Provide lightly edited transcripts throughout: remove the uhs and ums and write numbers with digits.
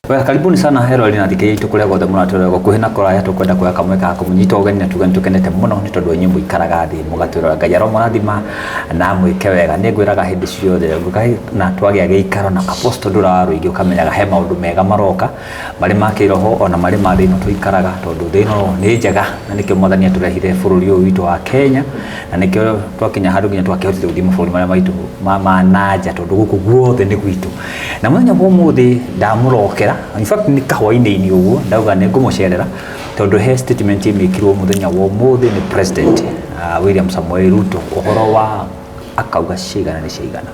Well, karibuni sana herori na thikĩrĩria itũ kũrĩa guothe mũratũrora gũkuhĩ na kũraya. Tũkwenda kuoya kamweke ga kũmũnyita ũgeni na tuge nĩtũkenete mũno nĩ tondũ inyuĩ mũikaraga thĩ mũgatwĩrora. Ngai aromũrathima na amwĩke wega. Nĩ ngwĩraga hĩndĩ ciothe na twagĩa gĩikaro na Apostle Ndura wa Rũingĩ, ũkamenyaga he maũndũ mega maroka marĩ ma kĩroho ona marĩ ma thĩ ĩno tũikaraga, tondũ thĩ ĩno nĩ njega na nĩkĩo Mwathani atũrehire bũrũri ũyũ witũ wa Kenya, na nĩkĩo twakinya handũ nginya twakĩhotire gũthiĩ mabũrũri marĩa maitũ ma nanja, tondũ gũkũ guothe nĩ gwitũ. Na mũthenya wa ũmũthĩ ndamũrokera, in fact nĩ kahwainĩ-inĩ ũguo, ndauga nĩ ngũmũcerera tondũ he statement ĩmĩkirwo mũthenya wa ũmũthĩ nĩ President William Samoei Ruto, ũhoro wa akauga ciaigana nĩ ciaigana,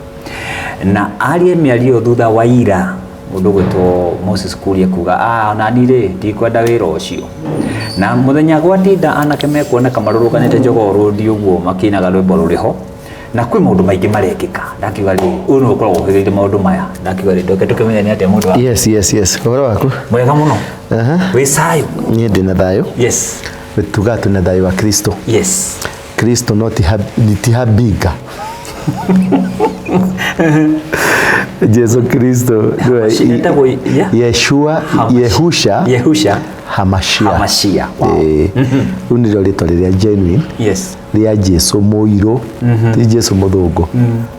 na arie mĩario thutha wa ira mũndũ gwĩtwo Moses Kuria kuga, "Onani rĩ, ndikwenda wĩra ũcio." Na mũthenya gwatinda anake mekuoneka marũrũnganĩte Jogoo Road ũguo makĩinaga rwĩmbo rũrĩ ho, na kwĩ maũndũ maingĩ marekĩka. Ndakiuga rĩ, ũyũ nĩwe ũkoragwo ũhĩgĩrĩire maũndũ maya. Ndakiuga rĩ, ndoke tũkĩmenye nĩ atĩa mũndũ wa Yes, ũhoro waku? Mwega mũno. Wĩ thayũ? Niĩ ndĩ na thayũ. Tugaga twĩna thayũ wa Kristo. Kristo no ti habinga. Jesu Kristo nĩwe. Etagwo Yeshua. Yehusha. Yehusha. Hamashia. Hamashia, wow. Ĩĩ. Rĩu nĩrĩo rĩtwa rĩrĩa genuine rĩa Jesu mũirũ, ti Jesu mũthũngũ,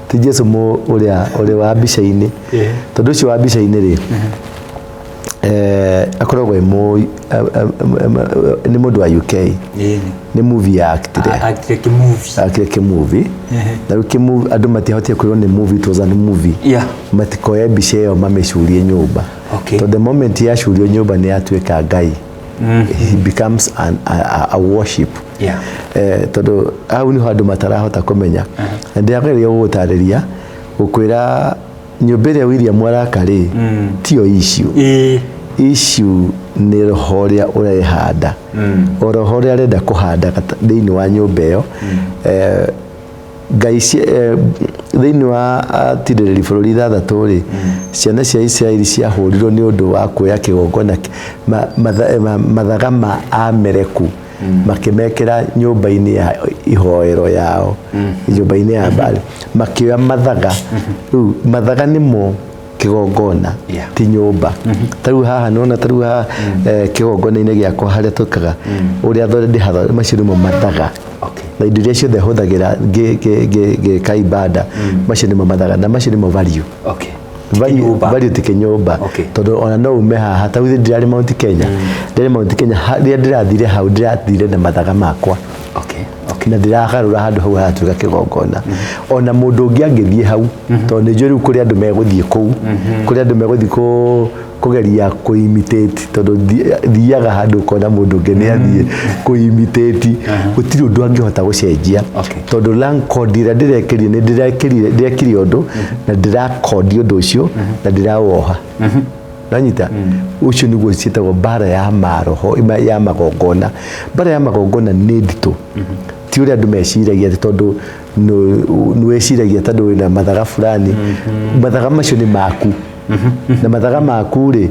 ti Jesu ũrĩa ũrĩ wa mbica-inĩ, tondũ ũcio wa mbica-inĩ rĩ, akoragwo e nĩ mũndũ wa UK. Nĩ movie ya actire. Actire kĩmovie. Akire kĩmovie, na rĩu kĩmovie andũ matiahotire kwĩrwo nĩ movie, it was a movie. Matikoe mbica ĩyo mamĩcurie nyũmba, tondũ the moment yacurio nyũmba nĩ yatuĩka Ngai. He becomes a worship. Tondũ hau nĩho andũ matarahota kũmenya, na ndĩrageria gũgũtarĩria gũkwĩra nyũmba ĩrĩa William araka rĩ, tiyo issue. Issue nĩ roho ũrĩa ũrehanda, o roho ũrĩa arenda kũhanda thĩinĩ wa nyũmba ĩyo. Ngai thĩinĩ wa atirĩrĩri bũrũri ithathatũ rĩ, ciana cia Isiraeli ciahũrirwo nĩ ũndũ wa kuoya kĩgongona mathaga ma Amereku, makĩmekĩra nyũmba-inĩ ya ihoero yao, nyũmba-inĩ ya Baali makĩoya mathaga. Rĩu mathaga nĩmo kĩgongona, ti nyũmba. Ta rĩu haha nĩwona, ta rĩu haha kĩgongona-inĩ gĩakwa harĩa tũkaga ũrĩa ndĩhatho, macio nĩmo mathaga na indo iria ciothe hũthagĩra ngĩka ibada, macio nĩmo mathaga na macio nĩmo value. Value. Kĩnyũmba. Value ti kĩnyũmba. Tondũ ona no ume haha, ta rĩu ndĩrarĩ Mount Kenya, ndĩrarĩ Mount Kenya, rĩrĩa ndĩrathire hau ndĩrathire na mathaga makwa na ndĩragarũra handũ hau haratuĩka kĩgongona. Ona mũndũ ũngĩ angĩthiĩ hau, tondũ nĩ njũĩ rĩu kũrĩ andũ megũthiĩ kũu, kũrĩ andũ megũthiĩ kũgeria kũ-imitate, tondũ thiaga handũ ũkona mũndũ ũngĩ nĩ athiĩ kũ-imitate, gũtirĩ ũndũ angĩhota gũcenjia, tondũ lang code ĩrĩa ndĩrekĩrire, nĩ ndĩrekĩrire, ndĩrekire ũndũ na ndĩrakondi ũndũ ũcio na ndĩrawoha. Nanyita ũcio nĩguo ciĩtagwo mbara ya maroho ya magongona. Mbara ya magongona nĩ nditũ, ti ũrĩa andũ meciragia, atĩ tondũ nĩ wĩciragia tondũ wĩna mathaga fulani. Mathaga macio nĩ maku, na mathaga maku rĩ,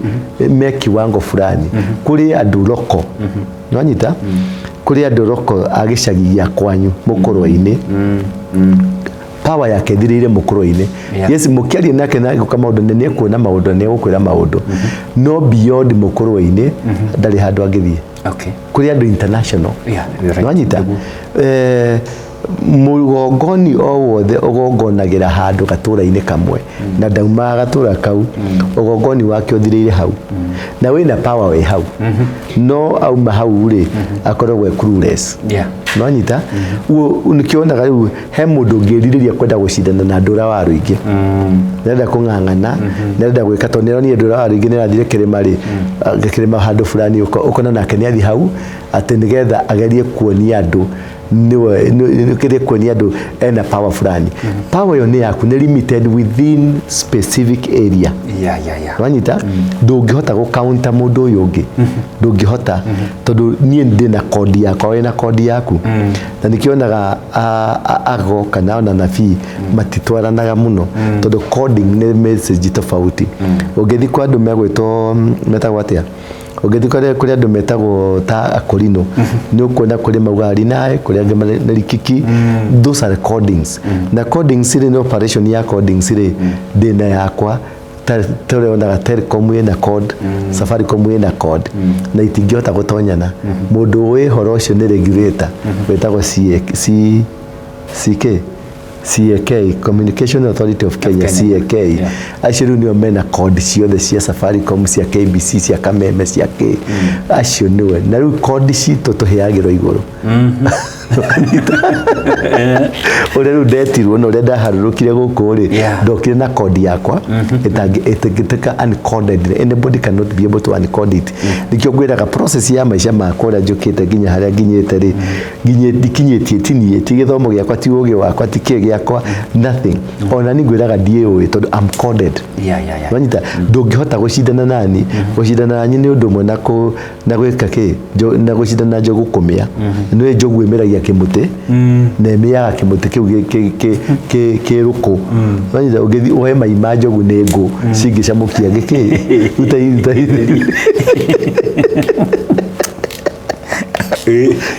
me kiwango fulani. Kũrĩ andũ roko, nĩwanyita, kũrĩ andũ roko a gĩcagi gĩa kwanyu mũkũrwe-inĩ, power yake ĩthirĩire mũkũrwe-inĩ. Yes, mũkĩaria nake na gũka maũndũ nĩ ekuona maũndũ, nĩ egũkwĩra maũndũ, no beyond mũkũrwe-inĩ ndarĩ handũ angĩthiĩ. Kũrĩ andũ international. Yeah, you're right. Nĩwanyita, mũgongoni o wothe ũgongonagĩra handũ gatũra-inĩ kamwe na ndaumaga gatũra kau, ũgongoni wake ũthirĩire hau na wĩna power wĩ hau, no auma hau rĩ, akoragwo e clueless. Nonyita nĩkĩonaga rĩu he mũndũ ũngĩrirĩria kwenda gũcindana na Ndũra wa Rũingĩ, nĩarenda kũng'ang'ana, nĩarenda gwĩka, tondũ nĩaronire Ndũra wa Rũingĩ nĩarathire kĩrĩma rĩ, kĩrĩma handũ fulani, ũkona nake nĩathiĩ hau atĩ nĩgetha agerie kuonia andũ nĩwe nĩgerie kuonia andũ ena power fulani. Power ĩyo nĩ yaku, nĩ limited within specific area. Wanyita, ndũngĩhota gũkaunta mũndũ ũyũ ũngĩ, ndũngĩhota, tondũ niĩ ndĩ na kodi yakwa, wĩna kodi yaku, na nĩkĩonaga ago kana ona nabii matitwaranaga mũno, tondũ coding nĩ message tofauti. Ũngĩthiĩ kwa andũ megwĩtwo, metagwo atĩa, ũngĩthiĩ kũrĩ andũ metagwo ta akorino, nĩ ũkuona kũrĩ maugaga rinae, kũrĩ angĩ nĩ rikiki. Those are codings, na codings rĩ, nĩ operation ya codings rĩ, ndĩna yakwa. Ta ũrĩa wonaga Telcom ĩna code, Safaricom ĩna code, na itingĩhota gũtonyana. Mũndũ ũĩ ũhoro ũcio nĩ regulator wĩtagwo C CK CAK, Communication Authority of Kenya. Kenya. CAK. Acio rĩu nĩo mena code ciothe cia Safaricom, cia KBC, cia Kameme, cia K. Acio nĩwe, na rĩu code citũ tũheagĩrwo igũrũ ũrĩa rĩu ndetirwo na ũrĩa ndaharũrũkire gũkũ rĩ, ndokire na code yakwa ĩtangĩtuĩka uncoded. Anybody cannot be able to uncode it. Nĩkĩo ngwĩraga process ya maica makwa, ũrĩa njũkĩte nginya harĩa nginyĩte rĩ, ndikinyĩtie, ti niĩ, ti gĩthomo gĩakwa, ti ũgĩ wakwa, ti kĩ gĩakwa, nothing. Ona ni ngwĩraga ndiĩũĩ tondũ I'm coded. Wanyita? Ndũngĩhota gũcindana nani. Gũcindana nani nĩ ũndũ ũmwe na kũ na gwĩka kĩ na gũcindana na njogu kũmĩa. Nĩ njogu ĩmeragia kĩmũtĩ na ĩmĩaga kĩmũtĩ kĩu kĩ rũkũ. Wanyita? Ũngĩthiĩ ũhe mai ma njogu nĩ ngũ cingĩcamũkia gĩkĩ ruta ruta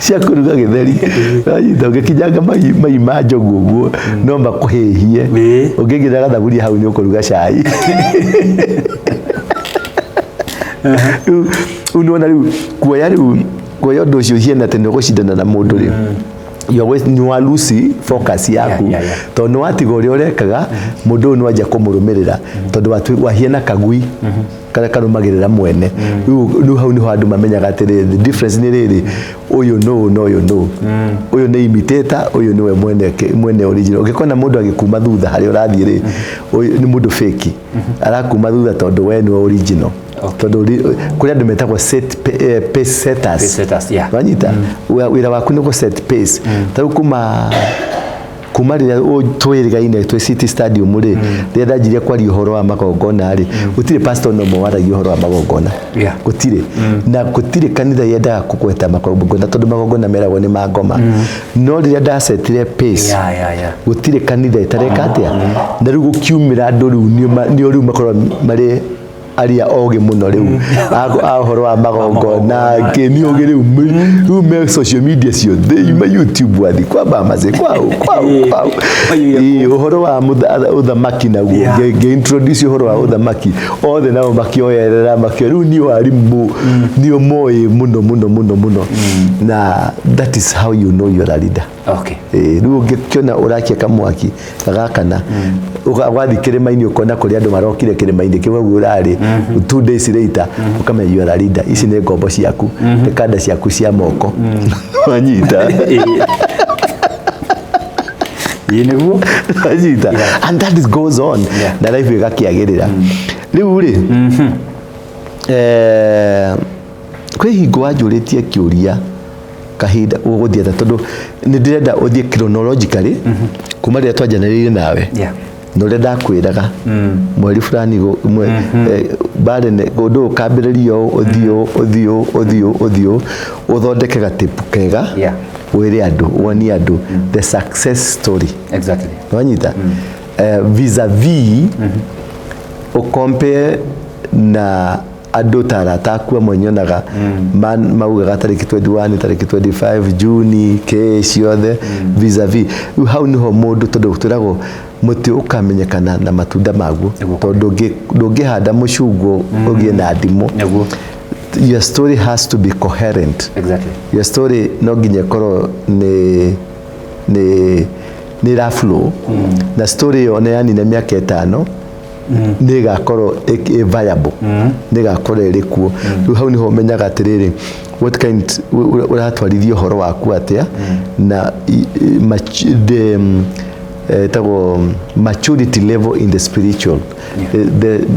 cia kũruga gĩtheri. Wanyita? Ũngĩkinyanga mai ma njogu ũguo no makũhĩhie. Ũngĩigĩrĩra gathaburia hau nĩ ũkũruga cai. Rĩu nĩwona rĩu kuoya, rĩu kuoya ũndũ ũcio hiana atĩ nĩ ũgũcindana na mũndũ rĩ, you always nĩ wa lose focus yaku, tondũ nĩ watiga ũrĩa ũrekaga. Mũndũ ũyũ nĩ wanjia kũmũrũmĩrĩra tondũ wahiana kagui karĩa karũmagĩrĩra mwene. Rĩu hau nĩho andũ mamenyaga atĩrĩrĩ, the difference nĩ rĩrĩ, ũyũ nũ na ũyũ nũ, ũyũ nĩ imitator, ũyũ nĩwe mwene mwene original. Ũngĩkona mũndũ agĩkuma thutha harĩa ũrathiĩ rĩ, ũyũ nĩ mũndũ fake arakuma thutha tondũ we nĩwe original. Tondũ kũrĩ andũ metagwo pace setters. Pace setters, yeah. Wanyita? Wĩra waku nĩ gũ set pace. Ta rĩu kuma rĩrĩa twĩrĩgaine twĩ City Stadium rĩ, rĩrĩa ndanjirie kwaria ũhoro wa magongona rĩ, gũtirĩ pastor no ũmwe waragia ũhoro wa magongona. Gũtirĩ, na gũtirĩ kanitha yendaga kũgweta magongona tondũ magongona meragwo nĩ ma ngoma. No rĩrĩa ndacetire pace, gũtirĩ kanitha ĩtareka atĩa. Na rĩu gũkiumĩra andũ rĩu nĩo rĩu makorwo marĩ aria ogĩ mũno rĩu a ũhoro wa magongona kĩ nĩ ogĩ rĩu rĩu me social media ciothe, ima YouTube, wathi kwa bamaze kwao kwao kwao. Mayuya. Ĩ, ũhoro wa ũthamaki naguo, ngĩ introduce ũhoro wa ũthamaki, othe nao makĩoerera makĩo. Rĩu nĩo arimũ, nĩo moĩ mũno mũno mũno mũno, na that is how you know you're a leader. Ĩ, rĩu ũngĩkĩona ũrakia kamwaki gagakana, wathiĩ kĩrĩma-inĩ ũkona kũrĩa andũ marokire kĩrĩma-inĩ kĩu hau ũrarĩ 2 days later, ũkamenya you are a leader. Ici nĩ ngombo ciaku, nĩ kanda ciaku cia moko. Wanyita? Ĩ, nĩguo. Wanyita? And that is goes on, na life ĩgakĩagĩrĩra. Rĩu rĩ, kwĩ hingo wanjũrĩtie kĩũria kahinda ũgũthiĩ atĩa, tondũ nĩ ndĩrenda ũthiĩ chronologically kuma rĩrĩa twanjanĩrĩire nawe na ũrĩa ndakwĩraga mweri fulani bare ũndũ ũkambĩrĩria ũũ, ũthiĩ ũũ, ũthiĩ ũũ, ũthiĩ ũũ, ũthiĩ ũũ, ũthondeke gatĩpu kega, wĩre andũ, wonie andũ the success story. Wanyita? Vis-a-vis ũcompare na andũ ta arata aku amwe nyonaga maugaga tarĩki 21, tarĩki 25 Juni, kĩ ciothe vis-a-vis. Rĩu hau niho mũndũ, tondũ twĩragwo mũtĩ ũkamenyekana na matunda maguo. Tondũ ndũngĩhanda mũcungwa ũgĩe na ndimũ. Your story has to be coherent. Your story no nginya ĩkorwo nĩ ĩra flow, na story ĩyo ona yanina mĩaka 5 nĩ ĩgakorwo ĩ viable, nĩ ĩgakorwo ĩrĩ kuo. Rĩu hau niho ũmenyaga atĩrĩrĩ, what kind ũratwarithia ũhoro waku atĩa, na the ĩtagwo maturity level in the spiritual,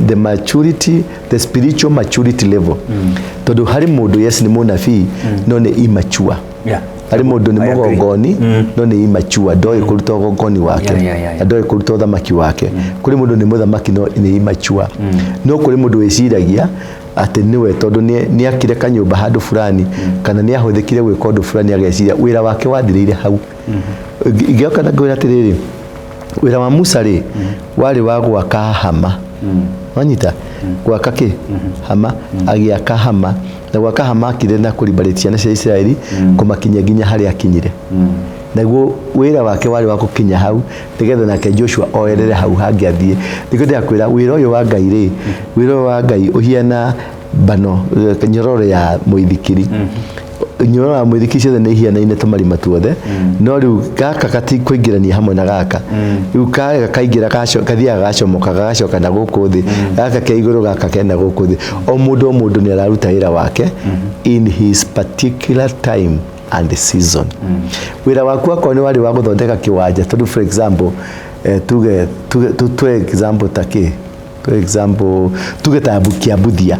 the maturity, the spiritual maturity level, tondũ harĩ mũndũ, yes, nĩ mũnabii no nĩ immature. Harĩ mũndũ nĩ I agree. mũgongoni no nĩ immature, ndoĩ kũruta ũgongoni wake, na ndoĩ kũruta ũthamaki wake. Kũrĩ mũndũ nĩ mũthamaki no nĩ immature. No kũrĩ mũndũ wĩciragia atĩ nĩwe, tondũ nĩ akire kanyũmba handũ fulani kana nĩ ahũthĩkire gwĩka ũndũ fulani, ageciria wĩra wake wathirĩire hau. Ingĩoka na ngwĩra atĩrĩrĩ, wĩra wa Musa rĩ, warĩ wa gwaka hama. Wanyita? Gwaka kĩ hama, agĩaka hama, na gwaka hama akire na kũribarĩti ciana cia Isiraeli kũmakinyia nginya harĩa akinyire. Naguo wĩra wake warĩ wa gũkinya hau nĩgetha nake Joshua oerere hau hangĩ athiĩ. Nĩkĩo ndĩrakwĩra wĩra ũyũ wa Ngai rĩ, wĩra ũyũ wa Ngai ũhiana mbano, nyororo ya mũithikiri. Nyororo ya mũithikiri ciothe nĩ ihianaine tũmarima tuothe, no rĩu gaka gatikũingĩrania hamwe na gaka. Rĩu karĩa kaingĩra kathiaga gacomoka gagacoka na gũkũ thĩ, gaka ke igũrũ gaka kena gũkũ thĩ. O mũndũ o mũndũ nĩ araruta wĩra wake in his particular time and season. Wĩra waku akorwo nĩ warĩ wa gũthondeka kĩwanja, tondũ for example, tuge tuge tue example ta kĩ, for example tuge ta Kĩambuthia.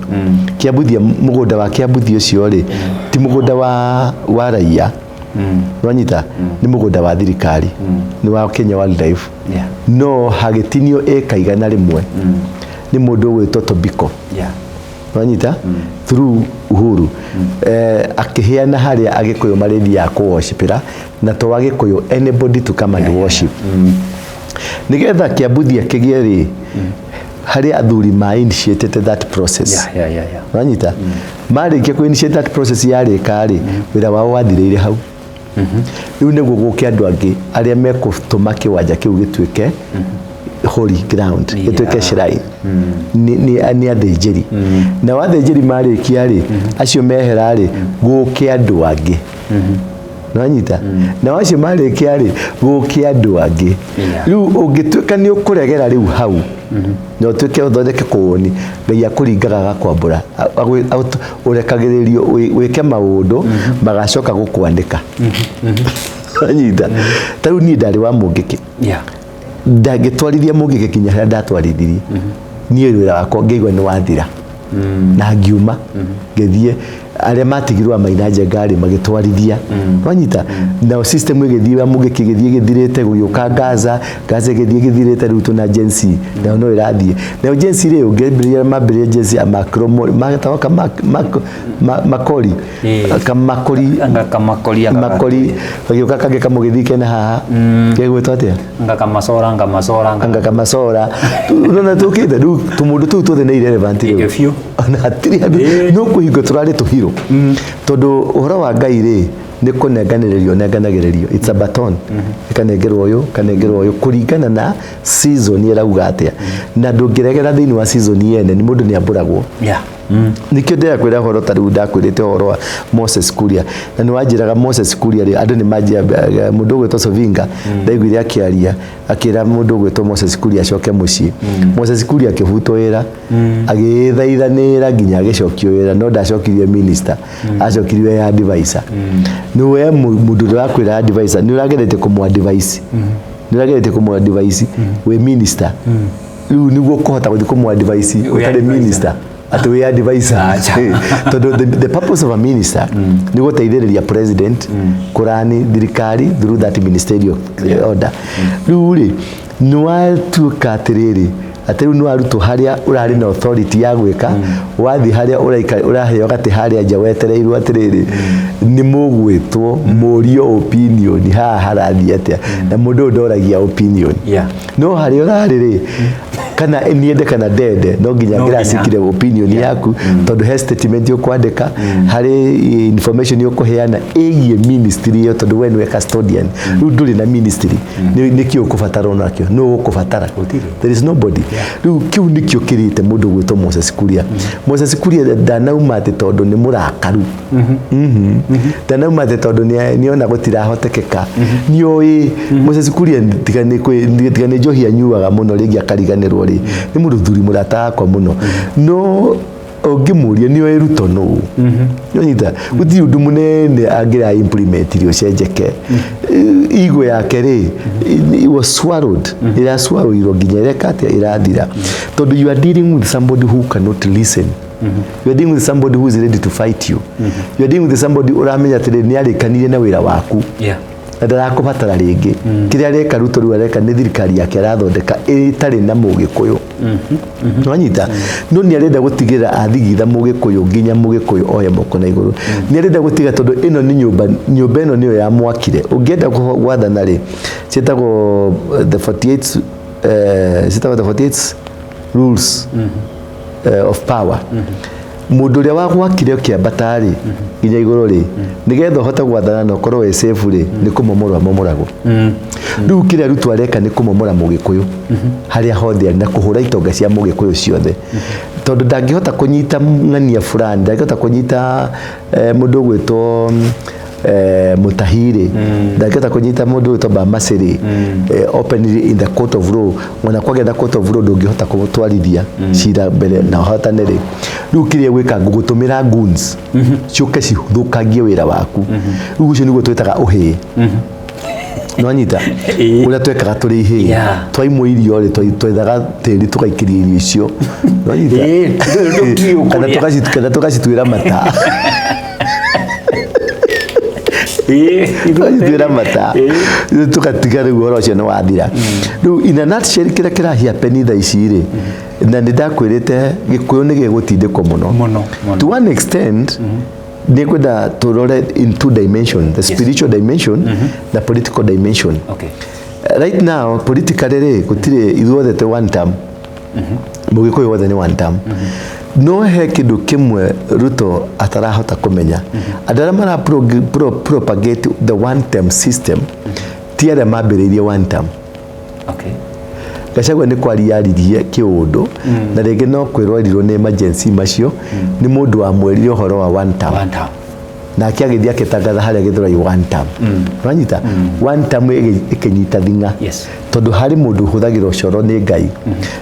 Kĩambuthia, mũgũnda wa Kĩambuthia ũcio rĩ, ti mũgũnda wa raia, nwanyita, nĩ mũgũnda wa thirikari, nĩ wa Kenya Wildlife. No hagĩtinio ĩka 100 nĩ mũndũ ũgwĩtwo Tobiko. Nwanyita, through Uhuru, akĩheana harĩa Agĩkũyũ marĩthiaga kũworshipĩra, na to Agĩkũyũ, anybody to come and worship. Nĩgetha Kĩambuthia kĩgĩe rĩ, harĩ athuri ma initiated that process. Wanyita, marĩkia kũ initiate that process, yarĩka rĩ, wĩra wao wathirĩire hau. Rĩu nĩguo gũke andũ angĩ arĩa mekũtũma kĩwanja kĩu gĩtuĩke holy ground, gĩtuĩke shrine. Nĩ athĩnjĩri. Nao athĩnjĩri marĩkia rĩ, acio mehera rĩ, gũke andũ angĩ. Nwanyita, nao acio marĩkia rĩ, gũke andũ angĩ. Rĩu ũngĩtuĩka nĩ ũkũregera rĩu hau na ũtuĩke ũthondeke kũũni, Ngai akũringaga agakwambũra, ũrekagĩrĩrio wĩke maũndũ magacoka gũkwanĩka. Wanyita, ta rĩu niĩ ndarĩ wa Mũngĩkĩ, ndangĩtwarithia Mũngĩkĩ kinya harĩa ndatwarithirie. Niĩ wĩra wakwa ngĩigua nĩ wathira na ngiuma ngĩthiĩ. Arĩa matigirwo a Maina Njenga rĩ, magĩtwarithia. Wanyita, nao system ĩgĩthiĩ ya Mũngĩkĩ ĩgĩthiĩ ĩgĩthirĩte, gũgĩũka Gaza, Gaza ĩgĩthiĩ ĩgĩthirĩte. Rĩu tũna Gen Z, nayo no ĩrathiĩ. Nayo Gen Z rĩ, ũngĩambĩrĩria mambĩrĩria Gen Z a Macro metagwo Makori, kamakori. Anga kamakori anga. Makori, gagĩũka kangĩ kamũgĩthi kena haha gegwĩtwo atĩa? Anga kamasora, anga masora anga. Anga kamasora. Unaona tũkĩte rĩu tũmũndũ tũu tuothe nĩ irrelevant rĩu. Ĩ, biũ. Ona hatirĩ handũ no kũhingo tũrarĩ tũhirũ, tondũ ũhoro wa Ngai rĩ, nĩ kũnenganĩrĩrio nenganagĩrĩrio. It's a baton, ĩkanengerwo ũyũ, ĩkanengerwo ũyũ kũringana na season ĩrauga atĩa, na ndũngĩregera thĩinĩ wa season yene nĩ mũndũ nĩ ambũragwo. Nikĩo ndĩrakwĩra ũhoro ta rĩu ndakwĩrĩte ũhoro wa Moses Kuria, na nĩ wanjĩraga Moses Kuria rĩ, andũ nĩ manjia mũndũ ũgwĩtwo Sovinga ndaiguire akĩaria akĩra mũndũ ũgwĩtwo Moses Kuria acoke mũciĩ. Moses Kuria akĩbutwo wĩra, agĩthaithanĩra nginya agĩcokio wĩra, no ndacokirie minister, acokirio ya advisor. Nĩ we mũndũ ũrĩa wakwĩra advisor, nĩ ũrageretie kũmũ advise, nĩ ũrageretie kũmũ advise wĩ minister. Rĩu nĩguo ũkũhota gũthiĩ kũmũ advise Wĩ ũtarĩ advisor. minister, atĩ wĩ advisor? Acha. Tondũ the purpose of a minister nĩ gũteithĩrĩria president kũrani thirikari through that ministerial order. Rĩu rĩ, nĩ watuĩka atĩrĩrĩ, atĩ rĩu nĩ warutwo harĩa ũrarĩ na authority ya gwĩka, wathiĩ harĩa ũraheo gatĩ harĩa nja wetereirwo atĩrĩrĩ, nĩ mũgwĩtwo mũrio opinion haha harathiĩ atĩa, na mũndũ ũyũ ndoragia opinion. No harĩa ũrarĩ rĩ, kana niende kana ndende, no nginya No nginya. ngĩracikire opinion yaku, tondũ he statement ũkwandĩka, harĩ information ũkũheana ĩgiĩ ministry ĩyo, tondũ we nĩwe custodian. Rĩu ndũrĩ na ministry, nĩkĩ ũkũbatara onakĩo? Nũ ũgũkũbatara? Gũtirĩ. There is nobody. Rĩu kĩu nĩkĩo kĩrĩte mũndũ gwĩtwo Moses Kuria. Moses Kuria ndanauma atĩ tondũ nĩ mũrakaru. Ndanauma atĩ tondũ nĩona gũtirahotekeka. Nĩoĩ Moses Kuria, tiga nĩ njohi anyuaga mũno rĩngĩ akariganĩrwo rĩ, nĩ mũthuri mũrata wakwa mũno, no ũngĩmũria nĩoĩ Ruto nũ. Nĩwanyita, gũtirĩ ũndũ mũnene angĩra implement irio ũcenjeke. Ego yake rĩ, it was swallowed, ĩraswallowirwo nginya ĩreka atĩa, ĩrathira, tondũ you are dealing with somebody who cannot listen. You are dealing with somebody who is ready to fight you. You are dealing with somebody ũramenya atĩrĩ, nĩ arĩkanire na wĩra waku na ndarakũbatara rĩngĩ. Kĩrĩa areka Ruto rĩu, areka nĩ thirikari yake arathondeka ĩtarĩ na Mũgĩkũyũ. Nwanyita, no nĩ arenda gũtigĩrĩra athigitha Mũgĩkũyũ nginya Mũgĩkũyũ oye moko na igũrũ. Nĩ arenda gũtiga, tondũ ĩno nĩ nyũmba, nyũmba ĩno nĩyo yamwakire. Ũngĩenda gwathana rĩ, ciĩtagwo the 48, ciĩtagwo the 48 rules of power. Mũndũ ũrĩa wagwakire ũkĩambata rĩ nginya igũrũ rĩ, nĩgetha ũhote gwathana na ũkorwo wĩ safe rĩ, nĩ kũmomorwo amomoragwo. Rĩu kĩrĩa Ruto areka nĩ kũmomora Mũgĩkũyũ harĩa hothe arĩ na kũhũra itonga cia Mũgĩkũyũ ciothe, tondũ ndangĩhota kũnyita ng'ania fulani, ndangĩhota kũnyita mũndũ ũgwĩtwo Mutahiri, ndangĩhota kũnyita mũndũ ũgwĩtwo Bamasiri openly in the court of law. Ona kwagĩa na court of law, ndũngĩhota kũmũtwarithia cira mbere na ũhotane rĩ. Rĩu kĩrĩa gwĩka, ngũgũtũmĩra goons ciũke cithũkangie wĩra waku. Rĩu ũcio nĩguo twĩtaga ũhĩĩ, nĩwanyita? Ũrĩa twekaga tũrĩ ihĩĩ, twaimwo irio rĩ, twethaga tĩri tũgaikĩria irio icio, nĩwanyita? Ndũtiĩ Kana ũkũrĩa. Kana tũgacituĩra mata, tũgacituĩra mata, tũgatiga. Rĩu ũhoro ũcio nĩ wathira. Rĩu in a nutshell, kĩrĩa kĩrahappen thaa ici rĩ, na nĩ ndakwĩrĩte Gĩkũyũ nĩ gĩgũtindĩkwo mũno. Mũno, mũno. To one extent, nĩ ngwenda tũrore in two dimension, the spiritual dimension na political dimension. Right now, politically rĩ, gũtirĩ, ithuothe twĩ one term. Mũgĩkũyũ wothe nĩ one term. No he kĩndũ kĩmwe Ruto atarahota kũmenya: andũ arĩa mara propagate the one term system ti arĩa mambĩrĩirie one term. Gachagua nĩ kwaria aririe kĩũndũ, na rĩngĩ no kwĩrwo erirwo nĩ emergency macio nĩ mũndũ wamwĩrire ũhoro wa one term. One term. Nake agĩthiĩ akĩtangatha harĩa Gĩthũrai one term. Wanyita? One term ĩkĩnyita thing'a. Tondũ harĩ mũndũ ũhũthagĩra ũcoro nĩ Ngai,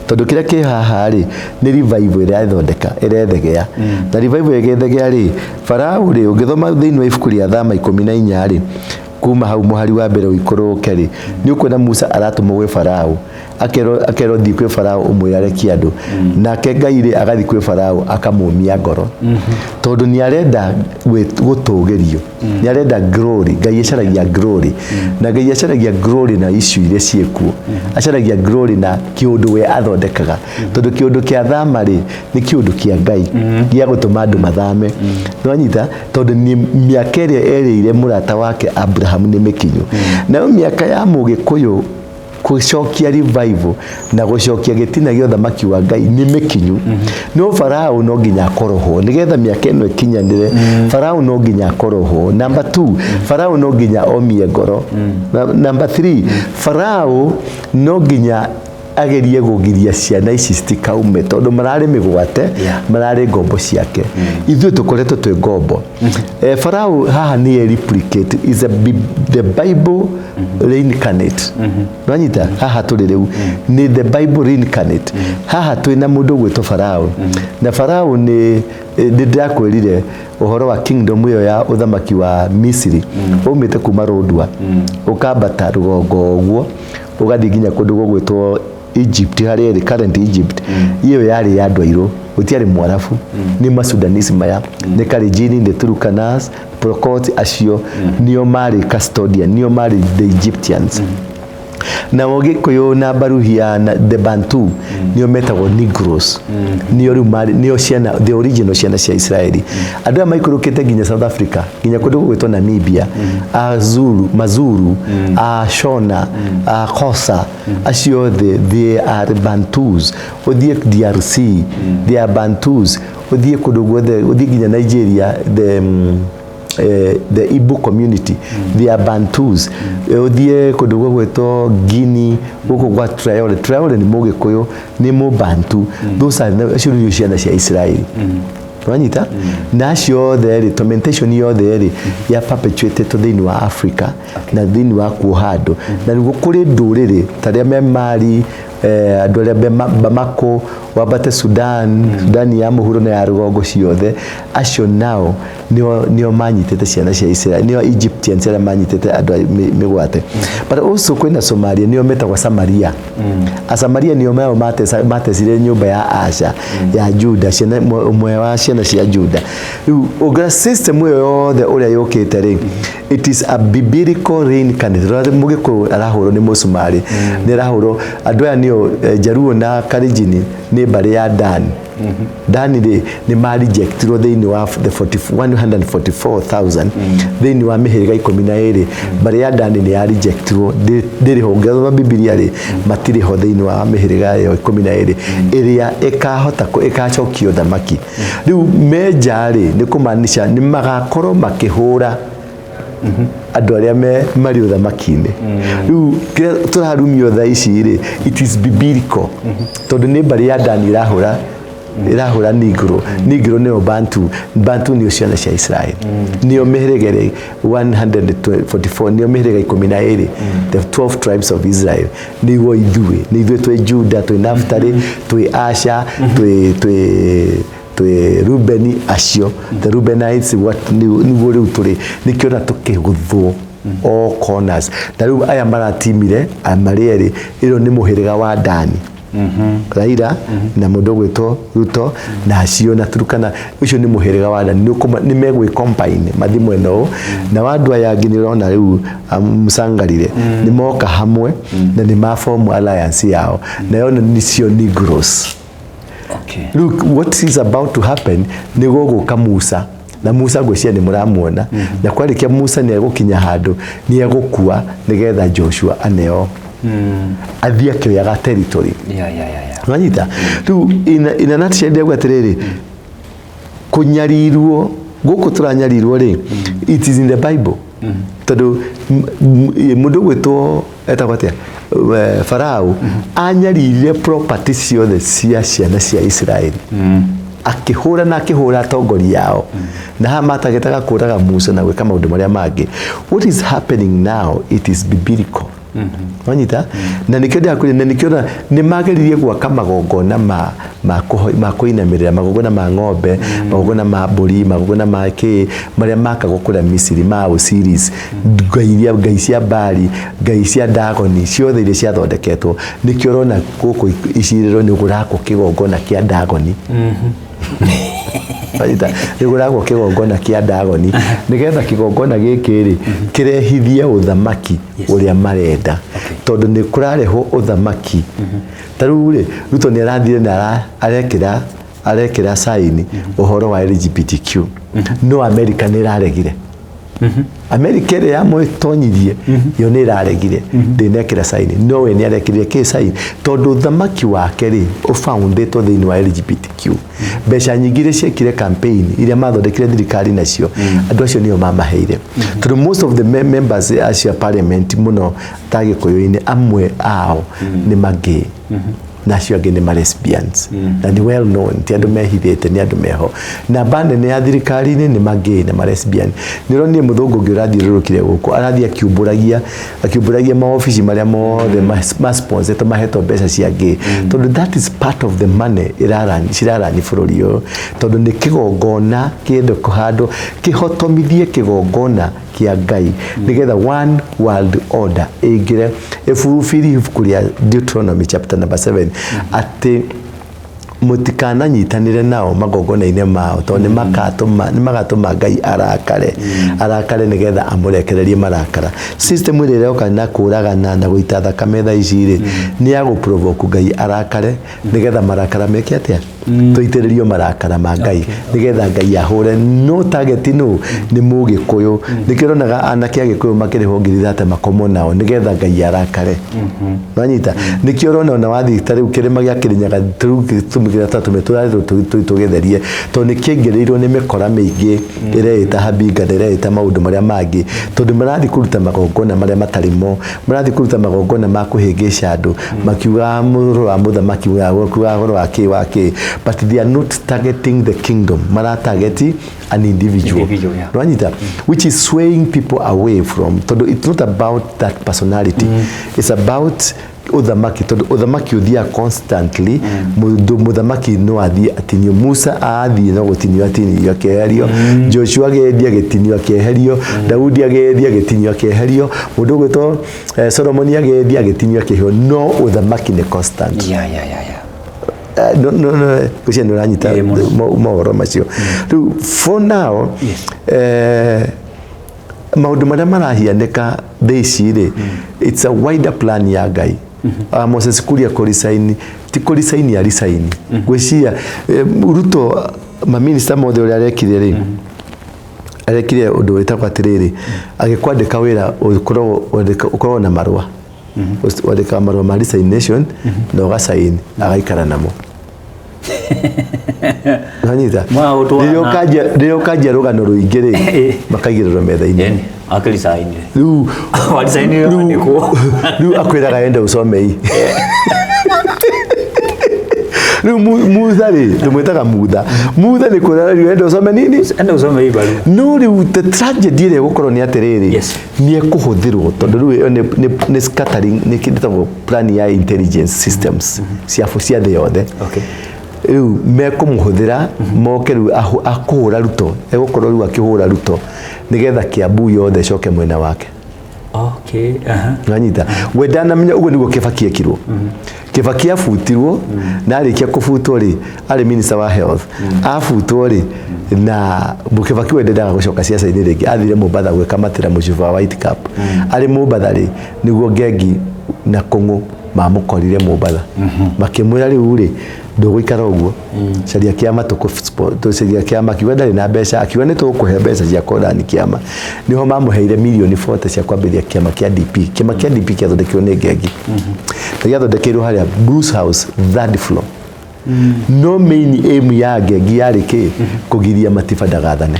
tondũ kĩrĩa kĩ haha rĩ, nĩ revival ĩrathondeka, ĩrethegea. Na revival ĩgĩthegea rĩ, Farao rĩ, ũngĩthoma thĩinĩ wa ibuku rĩa Thama 14 rĩ, kuma hau mũhari wa mbere ũikũrũke rĩ, nĩ ũkuona Musa aratũmwo gwĩ Farao, akerwo, "Thiĩ kwĩ Farao ũmwĩre arekie andũ." Nake Ngai rĩ, agathiĩ kwĩ Farao akamũmia ngoro, tondũ nĩ arenda gũtũgĩrio, nĩ arenda glory. Ngai acaragia glory, na Ngai acaragia glory na issue iria ciĩkuo, acaragia glory na kĩũndũ we athondekaga, tondũ kĩũndũ kĩa thama rĩ, nĩ kĩũndũ kĩa Ngai gĩa gũtũma andũ mathame, nĩwanyita? Tondũ nĩ mĩaka ĩrĩa erĩire mũrata wake Abraham nĩ mĩkinyu. Nayo mĩaka ya Mũgĩkũyũ gũcokia revival na gũcokia gĩtina gĩa ũthamaki wa Ngai nĩ mĩkinyu. No Farao no nginya akorohwo nĩgetha mĩaka ĩno ĩkinyanĩre. Farao no nginya akorohwo. Number two, Farao no nginya omie ngoro. Number three, Farao no nginya agerie kũgiria ciana ici citikaume, tondũ mararĩ mĩgwate, mararĩ ngombo ciake. Ithuĩ tũkoretwo twĩ ngombo. Farao haha nĩ replicate is a, the Bible reincarnate. Nwanyita? Haha tũrĩ rĩu nĩ the Bible reincarnate. Haha twĩ na mũndũ ũgwĩtwo Farao, na Farao nĩ nĩ ndĩrakwĩrire ũhoro wa kingdom ĩyo ya ũthamaki wa Misiri waumĩte kuma Rũndua, ũkambata rũgongo ũguo, ũgathiĩ nginya kũndũ gũgwĩtwo Egypt, harĩa ĩrĩ current Egypt. Iyo yarĩ ya andũ airũ, gũtiarĩ Mwarabu. Nĩ Masudanese maya, nĩ Kalenjin, nĩ Turkanas, Pokot, acio nĩo marĩ custodian, nĩo marĩ the Egyptians. Nao Gĩkũyũ na Baruhia na the Bantu nĩo metagwo Negroes, nĩo rĩu marĩ nĩo ciana, the original ciana cia Israeli. Andũ aya maikũrũkĩte nginya South Africa, nginya kũndũ gũgwĩtwo Namibia, a Zulu, Mazuru, a Shona, a Xhosa, acio othe they are Bantus. Ũthiĩ DRC, they are Bantus. Ũthiĩ kũndũ guothe, ũthiĩ nginya Nigeria, the Igbo community, they are Bantus. Ũthiĩ kũndũ gũgwĩtwo Guinea, gũkũ gwa Traore, Traore nĩ Mũgĩkũyũ, nĩ Mũbantu. Those are acio nĩo ciana cia Israeli, wanyita? Na acio othe rĩ, tormentation yothe rĩ, ya perpetuated thĩinĩ wa Africa na thĩinĩ wa kuoha andũ. Na nĩguo kũrĩ ndũrĩrĩ ta arĩa me Mali, andũ arĩa me Bamako, wambate Sudan, Sudani ya mũhuro na ya rũgongo ciothe, acio nao nĩo manyitĩte ciana cia Israel, nĩo Egyptians arĩa manyitĩte andũ a mĩgwate. But also kwĩna Somalia, nĩo metagwo Samaria. Asamaria nĩo nao matecire nyũmba ya Asha ya Juda, ciana ũmwe wa ciana cia Juda. Rĩu ũngĩra system ĩyo yothe ũrĩa yũkĩte rĩ, it is a biblical reincarnate. Rora, Mũgĩkũyũ arahũrwo nĩ mũcumarĩ, nĩ arahũrwo andũ aya. Nĩo Jaluo na Kalenjin nĩ mbarĩ ya Dan. Dani rĩ, nĩ marejectirwo thĩinĩ wa the 40 144,000 thĩinĩ wa mĩhĩrĩga 12. Mbarĩ ya Dani nĩ yarejectirwo, ndĩrĩ ho. Ũngĩthoma Bibilia rĩ, matirĩ ho thĩinĩ wa mĩhĩrĩga ĩyo 12 ĩrĩa ĩkahota ĩkacokia ũthamaki. Rĩu menja rĩ, nĩ kũmaanisha nĩ magakorwo makĩhũra andũ arĩa me marĩ ũthamaki-inĩ. Rĩu kĩrĩa tũrarumio thaa ici rĩ, it is biblical, tondũ nĩ mbarĩ ya Dani ĩrahũra Negro. Negro nĩyo Bantu. Bantu nĩo ciana cia Israel, nĩo mĩhĩrĩga ĩrĩa 144, nĩo mĩhĩrĩga 12, the 12 tribes of Israel. Nĩguo ithuĩ, nĩ ithuĩ twĩ Juda, twĩ Naftali, twĩ Asha, twĩ Rubeni, acio the Rubenites. What nĩguo rĩu tũrĩ nĩkĩo na tũkĩgũthwo all corners. Na rĩu aya maratimire marĩ erĩ, ĩyo nĩ mũhĩrĩga wa Dani, Raila na mũndũ ũgwĩtwo Ruto na acio na Turkana. Ũcio nĩ mũhĩrĩga wa Dani. Nĩ megwĩ combine mathi mwena ũũ na wa andũ aya angĩ. Nĩ ũrona rĩu Musangarire nĩ moka hamwe na nĩ ma form alliance yao, nayo nĩcio Negroes. Look what is about to happen. Nĩ gũgũka Musa, na Musa ngwĩciria nĩ mũramuona, na kwarĩkia Musa nĩ egũkinya handũ nĩ egũkua nĩgetha Joshua aneo athiĩ akĩoyaga territory. Nwanyita rĩu in a nutshell, ndĩrauga atĩrĩrĩ, kũnyarirwo gũkũ tũranyarirwo rĩ, it is in the Bible, tondũ mũndũ ũgwĩtwo etagwo atĩa, Farao anyaririre property ciothe cia ciana cia Israeli, akĩhũra na akĩhũra atongoria ao, na haha matagĩtaga kũraga Musa na gwĩka maũndũ marĩa mangĩ. What is happening now, it is biblical. Wanyita? Na nĩkĩo ndĩrakwĩra, na nĩkĩo nĩ mageririe gwaka magongona ma kũinamĩrĩra, magongona ma ng'ombe, magongona ma mbũri, magongona ma kĩ, marĩa makagwo kũrĩa Misiri, ma Osiris, ngai iria, ngai cia Bali, ngai cia Dagoni, ciothe iria ciathondeketwo. Nĩkĩo ũrona gũkũ icirĩro nĩ kũrakwo kĩgongona kĩa Dagoni. Wanyita? Nĩ kũrakwo kĩgongona kĩa Dagoni nĩgetha kĩgongona gĩkĩ rĩ kĩrehithie ũthamaki ũrĩa marenda, tondũ nĩ kũrarehwo ũthamaki. Ta rĩu rĩ, Ruto nĩ arathire na arekĩra saini ũhoro wa LGBTQ, no America nĩ ĩraregire. America ĩrĩa yamũtonyirie yo nĩ ĩraregire, ndĩnekĩra saini, no we nĩ arekĩrire kĩ saini, tondũ ũthamaki wake rĩ ũfoundĩtwo thĩinĩ wa LGBTQ. Mbeca nyingĩ iria ciekire campaign iria mathondekire thirikari nacio, andũ acio nĩo mamaheire, tondũ most of the members acio a parliament mũno ta Gĩkũyũ-inĩ, amwe ao nĩ magay na acio angĩ nĩ ma lesbians, na nĩ well known, ti andũ mehithĩte, nĩ andũ meho. Namba nene ya thirikari-inĩ nĩ magay na ma lesbian. Nĩ ũronire mũthũngũ ũngĩ ũrathiũrũrũkire gũkũ, arathiĩ akiumbũragia maobici marĩa mothe ma sponsorĩtwo, mahetwo mbeca cia gay, tondũ that is part of the money ĩrarani cirarani bũrũri ũyũ, tondũ nĩ kĩgongona kĩendwo kũhandwo kĩhotomithie kĩgongona kĩa Ngai nĩgetha one world order ĩingĩre, ĩburubiri ibuku rĩa Deuteronomy chapter number 7 atĩ mũtikananyitanĩre nao magongona-inĩ mao, tondũ nĩ magatũma Ngai arakare nĩgetha amũrekererie marakara. System ĩrĩa ĩroka na kũragana na gũita thakame thaa ici rĩ, nĩ ya gũprovoke Ngai arakare, nĩgetha marakara meke atĩa? Tũitĩrĩrio marakara ma Ngai nĩgetha Ngai ahũre. No target no nĩ Mũgĩkũyũ. Nĩkĩo ũronaga anake a Gĩkũyũ makĩrĩhwo 30,000 makomwo nao nĩgetha Ngai arakare. Wanyita? Nĩkĩo ũrona ona wathiĩ ta rĩu kĩrĩma gĩa Kĩrĩnyaga, rĩu gĩtũmi kĩrĩa tũratũmĩra tũrarĩ tũgĩtherie, tondũ nĩ kĩaingĩrĩirwo nĩ mĩkora mĩingĩ ĩreĩta Habinga na ĩreĩta maũndũ marĩa mangĩ, tondũ marathiĩ kũruta magongona marĩa matarĩ mo, marathiĩ kũruta magongona ma kũhĩngĩca andũ makiugaga mũrũ wa mũthamaki, makiugaga ũhoro wa kĩ wa kĩ, but they are not targeting the kingdom, maratarget an individual. Individual, yeah. Wanyita? Which is swaying people away from, tondũ it's not about that personality, it's about ũthamaki, tondũ ũthamaki ũthiaga constantly. Mũndũ mũthamaki no athiĩ atinio. Musa athiĩ no gũtinio atinio akĩeherio, Joshua agĩthiĩ agĩtinio akĩeherio, Daudi agĩthiĩ agĩtinio akĩeherio, mũndũ ũgwĩtwo Solomoni agĩthiĩ agĩtinio akĩeherio, no ũthamaki nĩ constant. No, ngwĩciria nĩ ũranyita. Ĩĩ, mũno. Mohoro macio rĩu for now, maũndũ marĩa marahianĩka thaa ici rĩ, it's a wider plan ya Ngai. Moses Kuria kũresign ti kũresign aresign. Ngwĩciria Ruto maminista mothe ũrĩa arekire rĩ, arekire ũndũ wĩtagwo atĩrĩrĩ, agĩkwandĩka wĩra ũkoragwo na marũa, wandĩkaga marũa ma resignation na ũgacaini, agaikara namo. Wanyita? Rĩrĩa ũkanjia rũgano rũingĩ rĩ, makaigĩrĩrwo metha-inĩ. Akĩresign. Rĩu Waresign wandĩkwo. Rĩu akwĩraga enda ũcomei. Rĩu Mutha rĩ, tũmwĩtaga Mutha. Mutha nĩ kwĩra rĩu enda ũcome nini? Enda ũcome hii barua. No rĩu the tragedy ĩrĩa ĩgũkorwo nĩ atĩrĩrĩ, nĩ ekũhũthĩrwo tondũ rĩu ĩyo nĩ scattering, nĩ kĩndũ gĩtagwo plan ya intelligence systems cia thĩ yothe. Rĩu mekũmũhũthĩra moke rĩu akũhũra Ruto, egũkorwo rĩu akĩhũra Ruto nĩgetha Kiambu yothe ĩcoke mwena wake. Wanyita? We ndanamenya ũguo nĩguo Kibaki ekirwo. Kibaki abutirwo na arĩkia kũbutwo rĩ, arĩ minister wa health. Abutwo rĩ, na Kibaki we ndendaga gũcoka ciaca-inĩ rĩngĩ, athire Mombatha gwĩkamatĩra mũcuba wa White Cup. Arĩ Mombatha rĩ, nĩguo Ngengi na Kũng'ũ mamũkorire Mombatha. Makĩmwĩra rĩu rĩ, ndũgũikara ũguo, caria kĩama tũcaria kĩama. Akiuga ndarĩ na mbeca, akiuga nĩ tũgũkũhe mbeca cia kũrani kĩama. Nĩho mamũheire mirioni 40 cia kwambĩrĩria kĩama kĩa DP. Kĩama kĩa DP kĩathondekirwo nĩ Ngengi. Na gĩathondekeirwo harĩa Bruce House third floor. No main aim ya Ngengi yarĩ kĩ? Kũgiria Matiba ndagathane.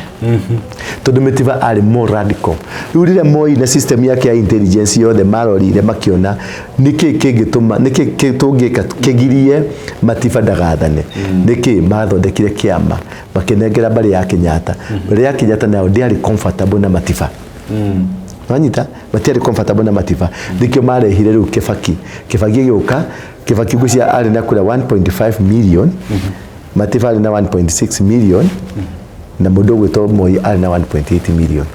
Tondũ Matiba arĩ more radical. Rĩu rĩrĩa Moi na system yake ya intelligence yothe marorire makĩona nĩkĩ kĩngĩtũma, nĩkĩ tũngĩka kĩgirie Matiba ndagathane. Nĩkĩ mathondekire kĩama makĩnengera mbarĩ ya Kenyatta. Mbarĩ ya Kenyatta nayo ndĩarĩ comfortable na Matiba. Wanyita? Matiarĩ comfortable na Matiba. Nĩkĩo marehire rĩu Kibaki. Kibaki gĩũka, Kibaki ngwĩciria arĩ na kura 1.5 million, Matiba arĩ na 1.6 million, na mũndũ ũgwĩtwo Moi arĩ na 1.8 million.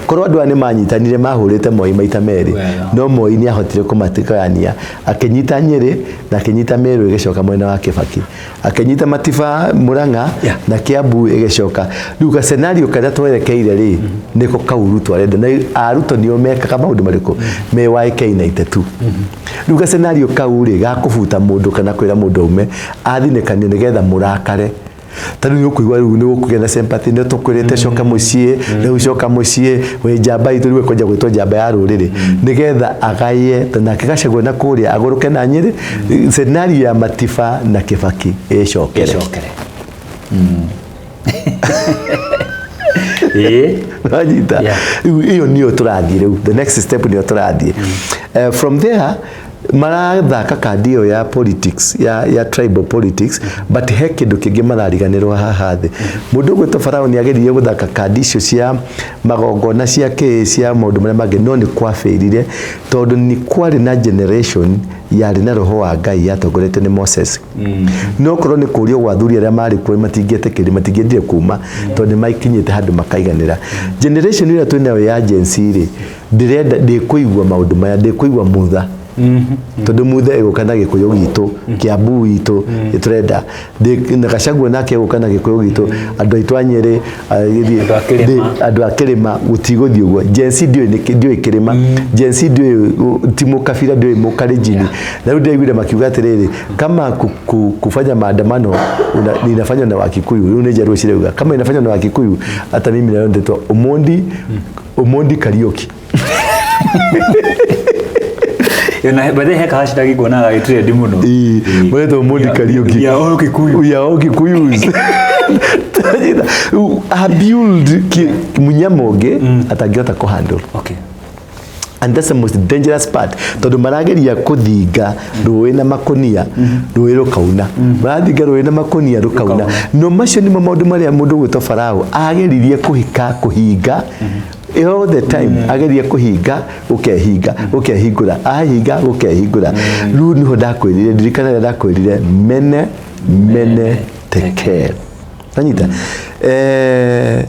Korwo andũ aya nĩ manyitanire, mahũrĩte Moi maita merĩ, no Moi nĩ ahotire kũmatigania, akĩnyita Nyĩrĩ na akĩnyita Meru ĩgĩcoka mwena wa Kibaki, akĩnyita Matiba Murang'a na Kiambu ĩgĩcoka. Rĩu ga scenario karĩa twerekeire rĩ, nĩko kau Ruto arenda, na a Ruto nĩo mekaga maũndũ marĩkũ me YK92. Rĩu ga scenario kau rĩ, ga kũbuta mũndũ kana kwĩra mũndũ aume athinĩkanio nĩgetha mũrakare. Ta rĩu nĩ ũkũigua rĩu nĩ ũkũgĩa na sympathy, nĩ tũkwĩrĩte coka mũciĩ, rĩu coka mũciĩ, wĩ njamba itũ, rĩu ĩkwanjia gwĩtwo njamba ya rũrĩrĩ, nĩgetha agaye nake Gachagua na kũrĩa agũrũke na Nyĩrĩ, scenario ya Matiba na Kibaki ĩcokere. Wanyita? Rĩu ĩyo nĩyo tũrathiĩ rĩu, the next step nĩyo tũrathiĩ. From there marathaka kandi ĩyo ya politics, ya tribal politics, but he kĩndũ kĩngĩ marariganĩrwo haha thĩ. Mũndũ ũgwĩtwo Farao nĩ ageririe gũthaka kandi icio cia magongona cia kĩ cia maũndũ marĩa mangĩ, no nĩ kwabĩrire tondũ nĩ kwarĩ na generation yarĩ na roho wa Ngai yatongoretio nĩ Moses. No korwo nĩ kũrio gwa athuri arĩa marĩ kuo, matingĩetĩkĩrire, matingĩendire kuma tondũ nĩ makinyĩte handũ makaiganĩra. Generation ĩrĩa twĩnayo ya Gen Z rĩ, ndĩrenda ndĩkũigua maũndũ maya, ndĩkũigua Mutha, tondũ Mutha ĩgũka na Gĩkũyũ gitũ, Kiambu gitũ tũrenda, na Gachagua nake ĩgũka na Gĩkũyũ gitũ, andũ aitũ a Nyĩrĩ, andũ a kĩrĩma, gũtigũthiĩ ũguo. Gen Z ndiũĩ kĩrĩma, Gen Z ndiũĩ ti mũkabira, ndiũĩ mũkalenjini. Na rĩu ndĩraiguire makiuga atĩrĩrĩ, kama kufanya maandamano inafanywa na Wakikuyu, rĩu nĩ njaruo cirauga kama inafanywa na Wakikuyu, hata mimi nayo ndetwa Omondi, Omondi Kariuki. Na by the way, he hashtag nguonaga gĩtrend mũno. Mwetwo Omondi Kariuki. We are all Kikuyu. We are all Kikuyus. A build munyama ũngĩ atangĩhota kũhandle. And that's the most dangerous part, tondũ marageria kũthinga rũĩ na makũnia, rũĩ rũkauna. Marathinga rũĩ na makũnia, rũkauna. No macio nĩmo maũndũ marĩa mũndũ ũgwĩtwo Farao ageririe kũhika, kũhinga all the time. Ageria kũhinga, ũkehinga, ũkehingũra, ahinga, ũkehingũra. Rĩu nĩho ndakwĩrire, ndirikana rĩrĩa ndakwĩrire mene mene tekel. Nanyita?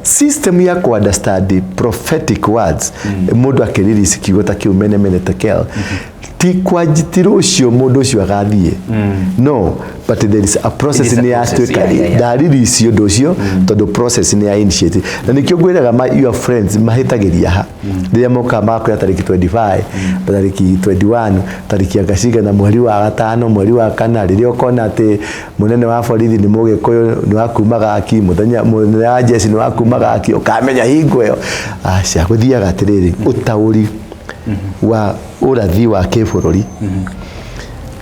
System ya ku understand prophetic words, mũndũ akĩrelease kiugo ta kĩu mene mene tekel, ti kwanji, ti rũciũ mũndũ ũcio agathiĩ, no But there is a process. It is a Nĩ process, yatuĩka ndariri icio, ũndũ ũcio, tondũ process nĩ ya initiate. Na nĩkĩo ngwĩraga your friends mahĩtagĩria ha rĩrĩa mokaga magakwĩra tarĩki 25, tarĩki 21, tarĩki anga cigana, mweri wa gatano, mweri wa kana, rĩrĩa ũkona atĩ mũnene wa borithi nĩ Mũgĩkũyũ, nĩ wa kuma Gaki, mũthenya mũnene wa jeshi nĩ wa kuma Gaki, ũkamenya hingo ĩyo. Aca, gũthiaga atĩrĩrĩ, ũtaũri wa ũrathi wa kĩbũrũri,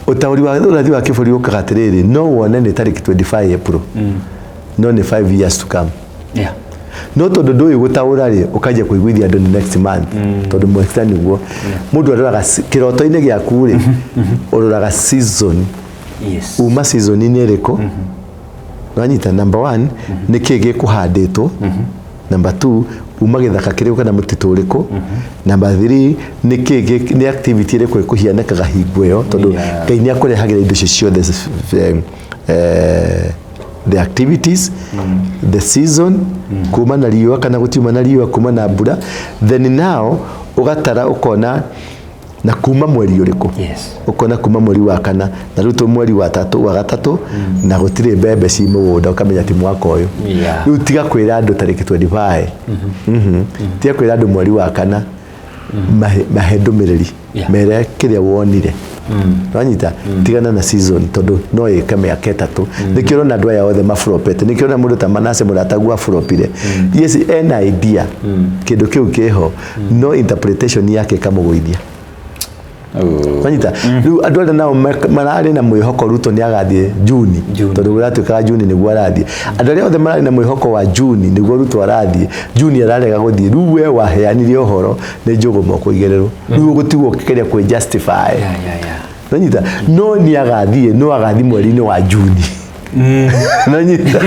ũtaũri wa ũrathi wa kĩbũrũri ũkaga atĩrĩrĩ, no wone nĩ tarĩki 25 April, no nĩ 5 years to come. No tondũ ndũĩ gũtaũra rĩ, ũkanjia kũiguithia andũ nĩ next month, tondũ mwekita nĩguo mũndũ aroraga kĩroto-inĩ gĩaku rĩ, ũroraga season. Uma season-inĩ ĩrĩkũ? Wanyita? Number one, nĩ kĩĩ gĩkũhandĩtwo? Number two, uma gĩthaka kĩrĩkũ kana mũtitũ ũrĩkũ? Number three, nĩ kĩĩ nĩ activity ĩrĩkũ ĩkũhianĩkaga hingo ĩyo? Tondũ Ngai nĩ akũrehagĩra indo icio ciothe, the activities, the season, kuma na riũa kana gũtiuma na riũa, kuma na mbura. Then now ũgatara ũkona na kuma mweri ũrĩkũ. Ũkona kuma mweri wa kana, na rĩu tũ mweri wa tatũ, wa gatatũ, na gũtirĩ mbembe ci mũgũnda, ũkamenya ti mwaka ũyũ. Rĩu tiga kwĩra andũ tarĩki 25. Tiga kwĩra andũ mweri wa kana, mahe ndũmĩrĩri. Mere kĩrĩa wonire. Wanyita? Tigana na season, tondũ no ĩke mĩaka 3. Nĩkĩo ũrona andũ aya othe maflopete. Nĩkĩo ũrona mũndũ ta Manase mũrataguo aflopire. Yes, ena idea kĩndũ kĩu kĩho, no interpretation yake ĩkamũgũithia. Wanyita? Rĩu andũ arĩa nao mararĩ na mwĩhoko Ruto nĩ agathiĩ Juni, June. tondũ gũratuĩkaga Juni nĩguo arathiĩ, andũ arĩa othe mararĩ na mwĩhoko wa Juni nĩguo Ruto arathiĩ, Juni ararega gũthiĩ. Rĩu we waheanire ũhoro nĩ njũgũma ũkũigĩrĩrwo, rĩu ũgũtigwo ũkĩgeria kwĩ justify. Nanyita? No nĩ agathiĩ, no agathiĩ mweri-inĩ wa Juni. Nanyita?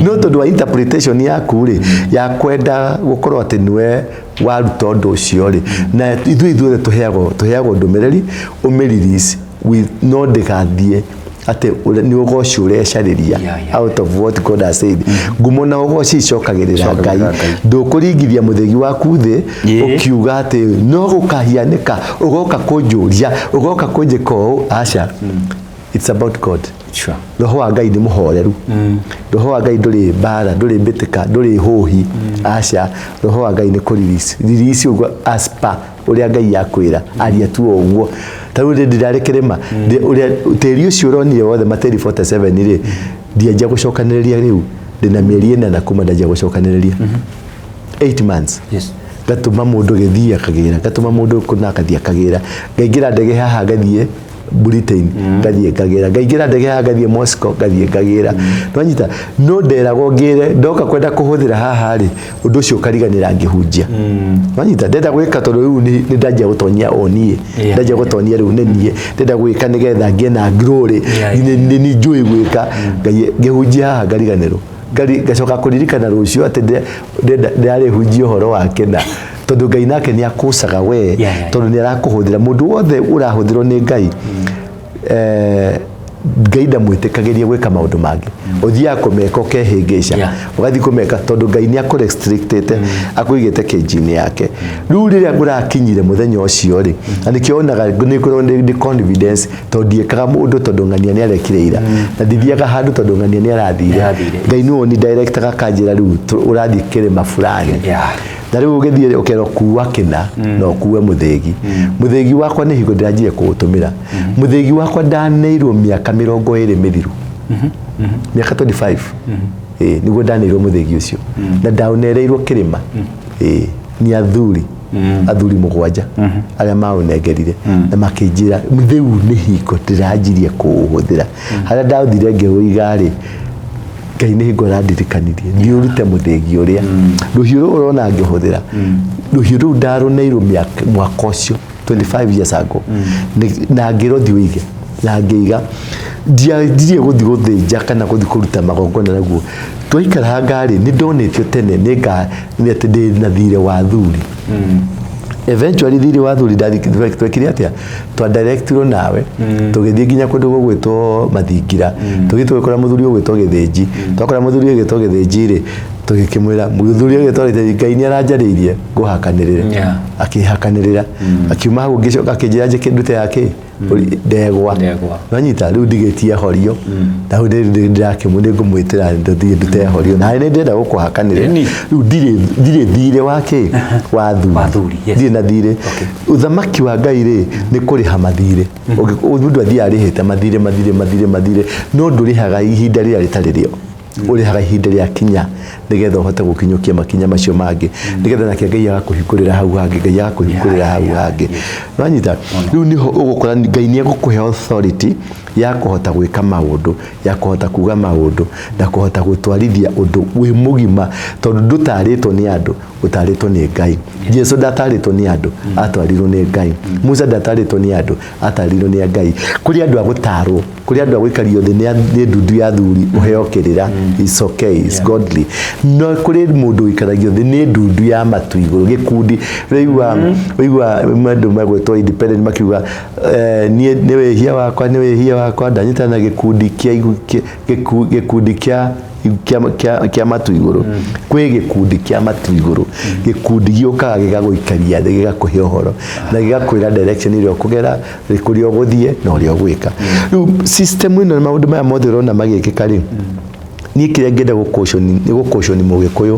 No tondũ wa interpretation yaku rĩ, ya kwenda gũkorwo atĩ nĩwe waruta ũndũ ũcio rĩ, na ithuĩ ithuothe tũheagwo ndũmĩrĩri ũmĩ release with, no ndĩgathiĩ atĩ nĩ ũgoci ũrecarĩria out of what God has said. Ngumo na ũgoci icokagĩrĩra Ngai. Icokagĩrĩra Ngai. Ndũkũringithia mũthĩgi waku thĩ ũkiuga atĩ no gũkahianĩka, ũgoka kũnjũria, ũgoka kũnjĩka ũũ. Aca, it's about God. Roho wa Ngai nĩ mũhoreru. Roho wa Ngai ndũrĩ mbara, ndũrĩ mbĩtĩka, ndũrĩ hũhi. Aca, roho wa Ngai nĩ kũ release, release ũguo as per ũrĩa Ngai akwĩra. Aria tu o ũguo. Ta rĩu ndĩrarĩ kĩrĩma, ũrĩa tĩri ũcio ũronire wothe, matĩri 47 rĩ, ndianjia gũcokanĩrĩria. Rĩu ndĩna mĩeri 8 kuma ndanjia gũcokanĩrĩria, 8 months. Ngatũma mũndũ gĩthiĩ akagĩra, ngatũma mũndũ kũna akathiĩ akagĩra, ngaingĩra ndege haha ngathiĩ Britain, ngathiĩ ngagĩra, ngaingĩra ndege haha ngathiĩ Moscow, ngathiĩ ngagĩra. Nwanyita? No nderagwo ngĩre, ndoka kwenda kũhũthĩra haha rĩ, ũndũ ũcio ũkariganĩra ngĩhunjia. Nwanyita? Ndenda gwĩka tondũ rĩu nĩ ndanjia gũtonyia o niĩ, ndanjia gũtonyia rĩu nĩ niĩ ndenda gwĩka nĩgetha ngĩe na glory. Nĩ nĩ njũĩ gwĩka. Ngai, ngĩhunjia haha ngariganĩrwo. Ngacoka kũririkana rũciũ atĩ ndĩrarĩhunjia ũhoro wake, na tondũ Ngai nake nĩ akũcaga we, tondũ nĩ arakũhũthĩra. Mũndũ wothe ũrahũthĩrwo nĩ Ngai, Ngai ndamwĩtĩkagĩria gwĩka maũndũ mangĩ. Ũthiaga kũmeka ũkehĩngĩca, ũgathiĩ kũmeka tondũ Ngai nĩ akũrestrictĩte, akũigĩte kĩnji-inĩ yake. Rĩu rĩrĩa ngũrakinyire mũthenya ũcio rĩ, na nĩkĩo onaga nĩ ngorwo nĩ confidence, tondũ ndiĩkaga mũndũ, tondũ ng'ania nĩ arekire ira, na ndithiaga handũ tondũ ng'ania nĩ arathire. Nĩarathire. Ngai nĩwe ũni directaga, akanjĩra rĩu ũrathiĩ kĩrĩma fulani. Na rĩu ũgĩthiĩ ũkerwo kuua kĩna na ũkuue mũthĩgi. Mũthĩgi wakwa nĩ hingo ndĩranjire kũũtũmĩra. Mũthĩgi wakwa ndaneirwo mĩaka 20 mĩthiru, mĩaka 25. Ĩĩ, nĩguo ndaneirwo mũthĩgi ũcio, na ndaũnereirwo kĩrĩma, ĩĩ, nĩ athuri mũgwanja arĩa maũnengerire na makĩnjĩra rĩu nĩ hingo ndĩranjirie kũũhũthĩra. Harĩa ndathire ngĩũiga rĩ, Ngai nĩ hingo arandirikanirie thiĩ ũrute mũthĩgi ũrĩa rũhiũ rũu ũrona ngĩhũthĩra. Rũhiũ rũu ndarũneirwo mwaka ũcio 25 years ago. Na ngĩrwo thiĩ ũige, na ngĩiga. Ndianjirie gũthiĩ gũthĩnja kana gũthiĩ kũruta magongona naguo. Twaikaraga rĩ, nĩ ndonetio tene nĩ nĩ atĩ ndĩ na thirĩ wa athuri. Eventually thirĩ wa athuri twekire atĩa? Twa directirwo nawe tũgĩthiĩ nginya kũndũ gũgwĩtwo Mathingira, tũgĩthiĩ tũgĩkora mũthuri ũgwĩtwo Gĩthĩnji. Twakora mũthuri ũgwĩtwo Gĩthĩnji rĩ, Tũgĩkĩmwĩra mũthuri ũyũ twarĩte, Ngai nĩ aranjarĩirie ngũhakanĩrĩre. Akĩhakanĩrĩra, akiuma hau, ngĩcoka akĩnjĩra njĩke ndute yake ndegwa. Ndegwa. Nanyita rĩu ndigĩtie horio na hau ndĩrakĩmũ nĩ ngũmwĩtĩra ndũthiĩ ndute horio na nĩ ndĩrenda gũkũhakanĩrĩra. Rĩu ndirĩ thirĩ wa kĩ wa thuri. Wa thuri, yes. Ndirĩ na thirĩ. Ũthamaki wa Ngai rĩ, nĩ kũrĩha mathirĩ. Mũndũ athiaga arĩhĩte mathirĩ, mathirĩ, mathirĩ, mathirĩ, no ndũrĩhaga ihinda rĩrĩa rĩtarĩ rĩo, ũrĩhaga ihinda rĩa kinya nĩgetha ũhote gũkinyũkia makinya macio mangĩ, nĩgetha nake Ngai agakũhingũrĩra hau hangĩ, Ngai agakũhingũrĩra hau hangĩ. Wanyita? Rĩu nĩho ũgũkora Ngai nĩ egũkũhe authority ya kũhota gwĩka maũndũ, ya kũhota kuga maũndũ na kũhota gũtwarithia ũndũ wĩ mũgima, tondũ ndũtarĩtwo nĩ andũ, ũtarĩtwo nĩ Ngai. Jesu ndatarĩtwo nĩ andũ, atwarirwo nĩ Ngai. Musa ndatarĩtwo nĩ andũ, atarirwo nĩ Ngai. Kũrĩ andũ a gũtarwo, kũrĩ andũ a gũikario thĩ nĩ ndundu ya thuri ũheo kĩrĩra, it's okay, it's godly. No kũrĩ mũndũ ũikaragio thĩ nĩ ndundu ya matu igũrũ, gĩkundi. Ũraigua, ũigua andũ megwĩtwo independent makiuga, niĩ nĩ wĩhia wakwa, nĩ wĩhia wakwa, ndanyitana na gĩkundi kĩa gĩkundi kĩa matu igũrũ. Kwĩ gĩkundi kĩa matu igũrũ, gĩkundi gĩũkaga gĩgagũikaria thĩ, gĩgakũhe ũhoro na gĩgakwĩra direction ĩrĩa ũkũgera, kũrĩa ũgũthiĩ na ũrĩa ũgwĩka. Rĩu system ĩno na maũndũ maya mothe ũrona magĩkĩka rĩ, niĩ kĩrĩa ngĩenda gũkũconi nĩ gũkũconi mũgĩkũyũ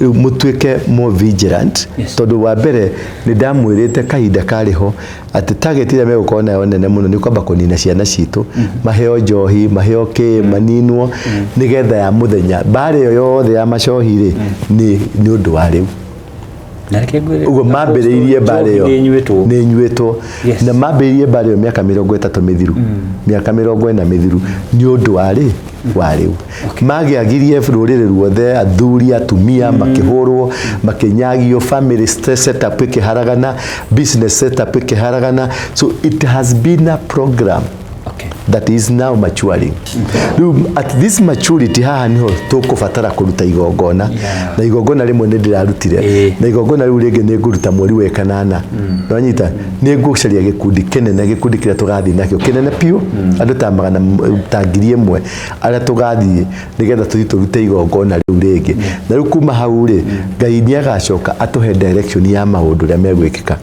rĩu mũtuĩke more vigilant. Tondũ wa mbere nĩ ndamwĩrĩte kahinda karĩ ho atĩ target ĩrĩa megũkorwo nayo nene mũno nĩ kwamba kũnina ciana citũ, maheo njohi, maheo kĩ, maninwo, nĩgetha ya mũthenya mbara ĩyo yothe ya macohi rĩ, nĩ ũndũ wa rĩu. Na reke ngwĩre, ũguo mambĩrĩirie mbara ĩyo nĩ ĩnyuĩtwo. Nĩ ĩnyuĩtwo. Na mambĩrĩirie mbara ĩyo mĩaka 30 mĩthiru, mĩaka 40 mĩthiru, nĩ ũndũ wa rĩ wa rĩu magĩagirie rũrĩrĩ ruothe, athuri, atumia, makĩhũrwo, makĩnyagio, family setup ĩkĩharagana, business setup ĩkĩharagana. So it has been a program that is now maturing. Rĩu at this maturity haha niho tũkũbatara kũruta igongona. Na igongona rĩmwe nĩ ndĩrarutire, na igongona rĩu rĩngĩ nĩ ngũruta mweri wa kanana. Nĩwanyita? Nĩ ngũcaria gĩkundi kĩnene, gĩkundi kĩrĩa tũgathiĩ nakĩo kĩnene biũ, andũ ta magana, ta 1000 arĩa tũgathiĩ nĩgetha tũthiĩ tũrute igongona rĩu rĩngĩ. Na rĩu kuma hau rĩ, Ngai nĩ agacoka atũhe direction ya maũndũ ũrĩa megwĩkĩka.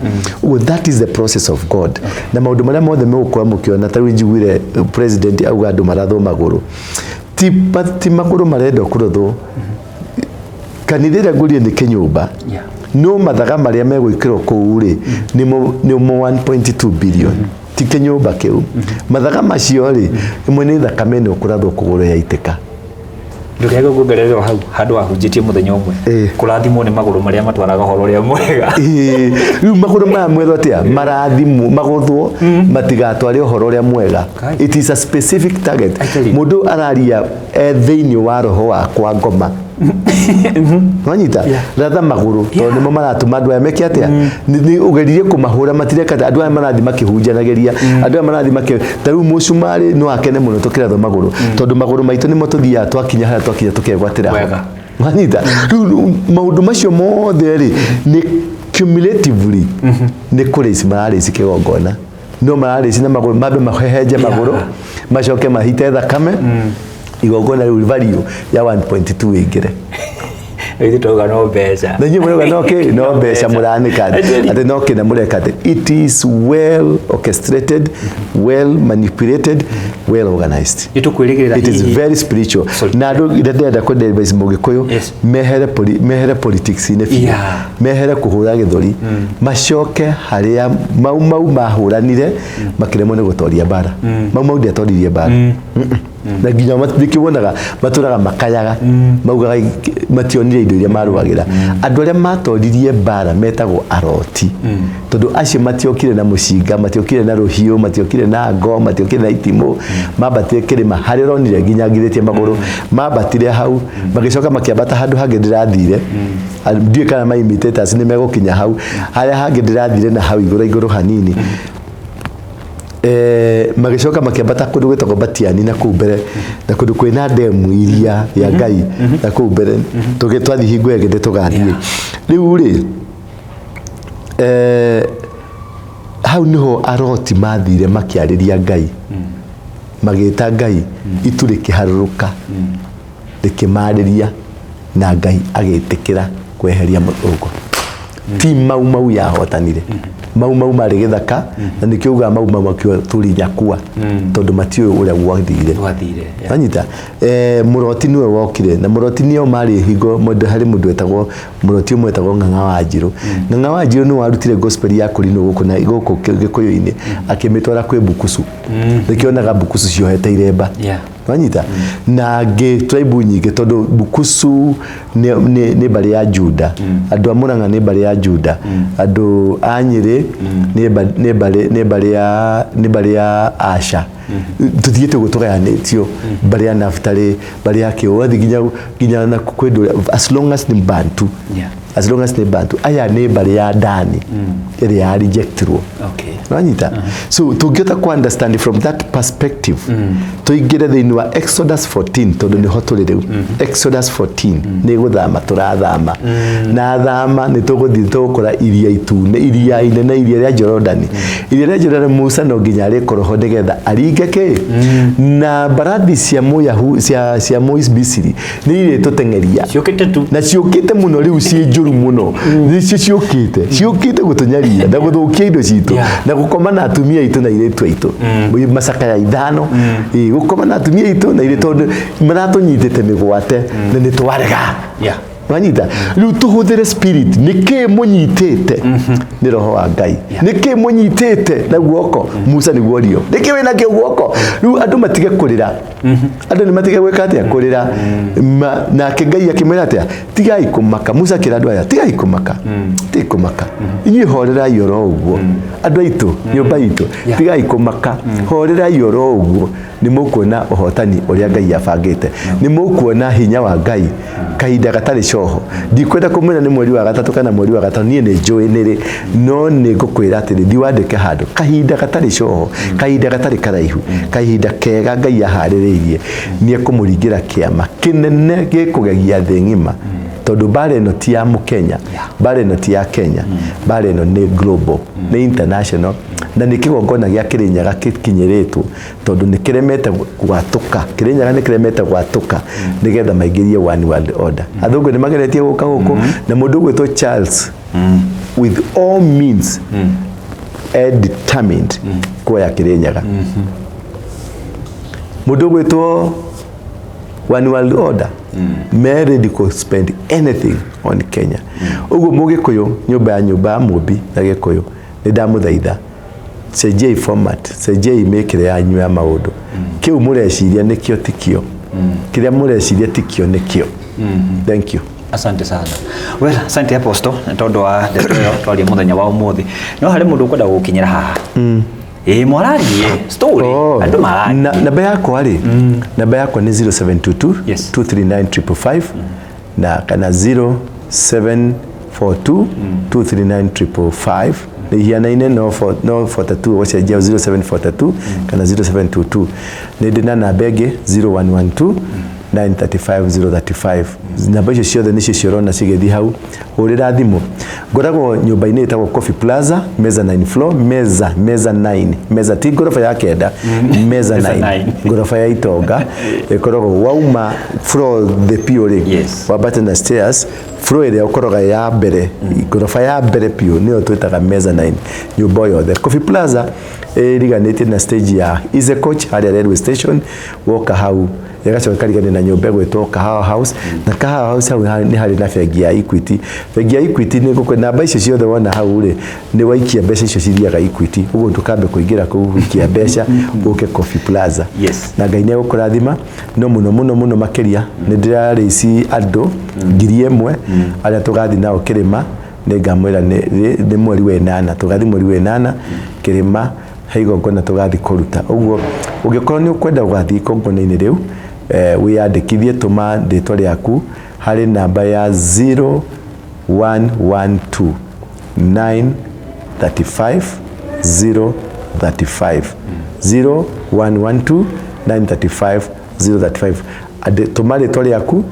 Ũguo that is the process of God. Na maũndũ marĩa mothe mũgũkorwo mũkĩona, ta rĩu njiguire president auga andũ marathwo magũrũ, ti magũrũ marenda kũrothwo, kanitha ĩrĩa ngũrie nĩ kĩnyũmba, no mathaga marĩa megwĩkĩrwo kũu rĩ, nĩmo 1.2 billion, ti kĩnyũmba kĩu. Mathaga macio rĩ, ĩmwe nĩ thakame ĩno kũrathwo kũgũrũ yaitĩka. Ndũkage kuongererwo hau handũ wahunjĩtie mũthenya ũmwe, kũrathimwo nĩ magũrũ marĩa matwaraga ũhoro ũrĩa mwega. Rĩu magũrũ maya mwetho atĩa marathimwo magũthwo matigatware ũhoro ũrĩa mwega. It is a specific target. I tell you. Mũndũ araria e thĩinĩ wa roho wakwa ngoma. Wanyita? Ratha magũrũ tondũ nĩmo maratũma andũ aya meke atĩa? Nĩ ũgeririe kũmahũra matireka atĩa? Andũ aya marathiĩ makĩhunjanagĩria, andũ aya marathiĩ makĩ ta rĩu mũcumarĩ no akene mũno tũkĩrathwo magũrũ, tondũ magũrũ maitũ nĩmo tũthiaga twakinya harĩa twakinya tũkegwatĩra ho. Wanyita? Rĩu maũndũ macio mothe rĩ, nĩ cumulatively nĩ kũrĩci mararĩci kĩgongona, no mararĩci na magũrũ, mambe mahehenje magũrũ, macoke mahite thakame, igongona rĩu value ya 1.2 ĩingĩre. Ithuĩ twauga no mbeca. Na inyuĩ mũrauga no kĩ, no mbeca mũranĩka atĩ no kĩna mũreka atĩ. It is well orchestrated, well manipulated, well organized. Nĩ tũkwĩrĩgĩrĩra. It is very spiritual. Sorry. Na andũ ndĩrenda kwenda mũgĩkũyũ mehere mehere politics-inĩ biũ, mehere kũhũra gĩthũri, macoke harĩa mau mau mahũranire makĩremwo nĩ gũtoria mbara. Mau mau ndiatoririe mbara. Na nginya nĩkĩo wonaga matũraga makayaga, maugaga mationire indo iria marũagĩra. Andũ arĩa matoririe mbara metagwo aroti, tondũ acio matiokire na mũcinga, matiokire na rũhiũ, matiokire na ngo, matiokire na itimũ. Mambatire kĩrĩma harĩa ũronire nginya ngirĩtie magũrũ, mambatire hau, magĩcoka makĩambata handũ hangĩ ndĩrathire. Ndiũĩ kana ma imitators nĩ megũkinya hau harĩa hangĩ ndĩrathire, na hau igũrũ igũrũ hanini. Magĩcoka makĩambata kũndũ gwĩtagwo Batiani na kũu mbere, na kũndũ kwĩna ndemu iria ya Ngai na kũu mbere. Tũgĩ twathiĩ hingo ĩngĩ nĩ tũgathiĩ. Rĩu rĩ, hau niho aroti mathire makĩarĩria Ngai, magĩta Ngai, itu rĩkĩharũrũka rĩkĩmarĩria. Na Ngai agĩtĩkĩra kweheria mũthũngũ. Ti Mau Mau yahotanire. Mau Mau marĩ gĩthaka, na nĩkĩo ugaga Mau Mau makiuga tũrinyakua, tondũ matiũĩ ũrĩa gwathire. Gwathire, yeah. Wanyita, Mũroti nĩwe wokire, na Mũroti nĩo marĩ hingo mũndũ, harĩ mũndũ wetagwo Mũroti ũmwe wetagwo Ng'ang'a wa Njirũ. Ng'ang'a wa Njirũ nĩwe warutire gospel ya kũrinwo gũkũ na gũkũ Gĩkũyũ-inĩ, akĩmĩtwara kwĩ Bukusu. Nĩkĩo onaga Bukusu ciohete iremba. Wanyita, na ngĩ tribe nyingĩ, tondũ Bukusu nĩ mbarĩ ya Juda, andũ a Murang'a nĩ mbarĩ ya Juda, andũ a Nyĩrĩ nĩ mbarĩ ya Asha. Tũthiĩte ũguo tũgayanĩtio, mbarĩ ya Naftali, mbarĩ ya kĩũ, ũgathiĩ nginya na kwĩ ndũrĩrĩ, as long as nĩ Bantu. As long as nĩ Bantu, aya nĩ mbarĩ ya Dani ĩrĩa ya rejectirwo. Wanyita, so tũngĩhota ku understand from that perspective, tũingĩre thĩinĩ wa Exodus 14, tondũ nĩho tũrĩ rĩu. Exodus 14 nĩ gũthama tũrathama, na thama nĩ tũgũthiĩ tũgũkora iria itune, iria inene, iria rĩa Jorodani. Iria rĩa Jorodani, Musa no nginya arĩkorwo ho nĩgetha aringe kĩ na mbarathi cia Mũyahu cia Mũmisiri nĩ irĩtũteng'eria. Ciũkĩte tu. Na ciũkĩte mũno rĩu, ciĩ njũru mũno, nĩcio ciũkĩte gũtũnyarira na gũthũkia indo citũ na gũkoma na atumia aitũ na airĩtu aitũ. Macakaya 5. Ĩ, gũkoma na atumia aitũ na airĩtu, tondũ maratũnyitĩte mĩgwate na nĩ twarega. Wanyita, rĩu tũhũthĩre spirit. Nĩ kĩ mũnyitĩte? Nĩ roho wa Ngai. Nĩ kĩ mũnyitĩte na guoko? Musa nĩguo orio, nĩ kĩ wĩnakĩo guoko? Rĩu andũ matige kũrĩra, andũ nĩ matige gwĩka atĩa? Kũrĩra. Nake Ngai akĩmwĩra atĩa? Tigai kũmaka. Musa akĩra andũ aya, tigai kũmaka, tigai kũmaka, inyuĩ horerai oro ũguo. Andũ aitũ, nyũmba itũ, tigai kũmaka, horerai oro ũguo, nĩ mũkuona ũhotani ũrĩa Ngai abangĩte, nĩ mũkuona hinya wa Ngai kahinda gatarĩ coho. Ndikwenda kũmwĩra nĩ mweri wa gatatũ kana mweri wa gatano, niĩ nĩ njũĩ nĩrĩ, no nĩ ngũkwĩra atĩrĩ, thiĩ wandĩke handũ, kahinda gatarĩ coho, kahinda gatarĩ karaihu, kahinda kega Ngai aharĩrĩirie, nĩ ekũmũringĩra kĩama kĩnene gĩkũgegia thĩ ng'ima, tondũ mbara ĩno ti ya mũkenya, mbara ĩno ti ya Kenya, mbara ĩno nĩ global, nĩ international, na nĩ kĩgongona gĩa Kĩrĩnyaga gĩkinyĩrĩtwo, tondũ nĩ kĩremete gwatũka. Kĩrĩnyaga nĩ kĩremete gwatũka nĩgetha maingĩrie one world order. Athũngũ nĩ mageretie gũka gũkũ, na mũndũ ũgwĩtwo Charles with all means e determined kuoya Kĩrĩnyaga. Mũndũ ũgwĩtwo one world order me ready to spend anything on Kenya. Ũguo mũgĩkũyũ, nyũmba ya mũmbi na gĩkũyũ, nĩ ndamũthaitha, cenjiai format, cenjiai mĩkĩre yanyu ya maũndũ. Kĩu mũreciria nĩkĩo tikio, kĩrĩa mũreciria tikio nĩkĩo. Thank you. Asante sana. Well, asante Apostle nĩ tondũ wa ndeto ĩyo twaria mũthenya wa ũmũthĩ. No harĩ mũndũ ũkwenda gũgũkinyĩra haha, ĩĩ, mwararie story. Oh, andũ mararie. Na namba yakwa rĩ, namba yakwa nĩ 0722 239 555 na kana 0742 239 555, nĩ ihianaine, no 42 ũgũcenjia 0742 kana 0722. Nĩ ndĩ na namba ĩngĩ, 0112 935 035. Namba icio ciothe nĩcio ciorona cigĩthiĩ hau. Hũrĩra thimũ. Ngoragwo nyũmba-inĩ ĩtagwo Coffee Plaza, meza 9 floor, meza 9, meza ti ngoroba ya kenda, meza Meza 9. 9. Ngoroba ya itonga ĩkoragwo wauma floor the piũ rĩ, wambate na stairs, floor ĩrĩa ũkoroga ya mbere, ngoroba ya mbere piũ, nĩyo twĩtaga meza 9. Nyũmba o yothe Coffee Plaza ĩriganĩtie na stage ya Easy Coach harĩa railway station. Woka hau, ĩgacoka ĩkarigania na nyũmba ĩgwĩtwo Kahawa House, na Kahawa House hau nĩ harĩ na bengi ya Equity. Bengi ya Equity nĩ gũkũ. Namba icio ciothe wona hau rĩ, nĩ waikia mbeca icio cithiaga Equity. Ũguo ndũkambe kũingĩra kũu gũikia mbeca, ũke Coffee Plaza. Na Ngai nĩ egũkũrathima. No mũno mũno mũno makĩria, nĩ ndĩrarĩci andũ 1,000 arĩa tũgathiĩ nao kĩrĩma. Nĩ ngamwĩra nĩ mweri wa ĩnana tũgathiĩ, mweri wa ĩnana kĩrĩma he igongona tũgathiĩ kũruta. Ũguo ũngĩkorwo nĩ ũkwenda gũgathiĩ igongona-inĩ rĩu, wĩyandĩkithie, tũma rĩtwa rĩaku harĩ namba ya 0112 935 035, 0112 935 035. Tũma rĩtwa rĩaku,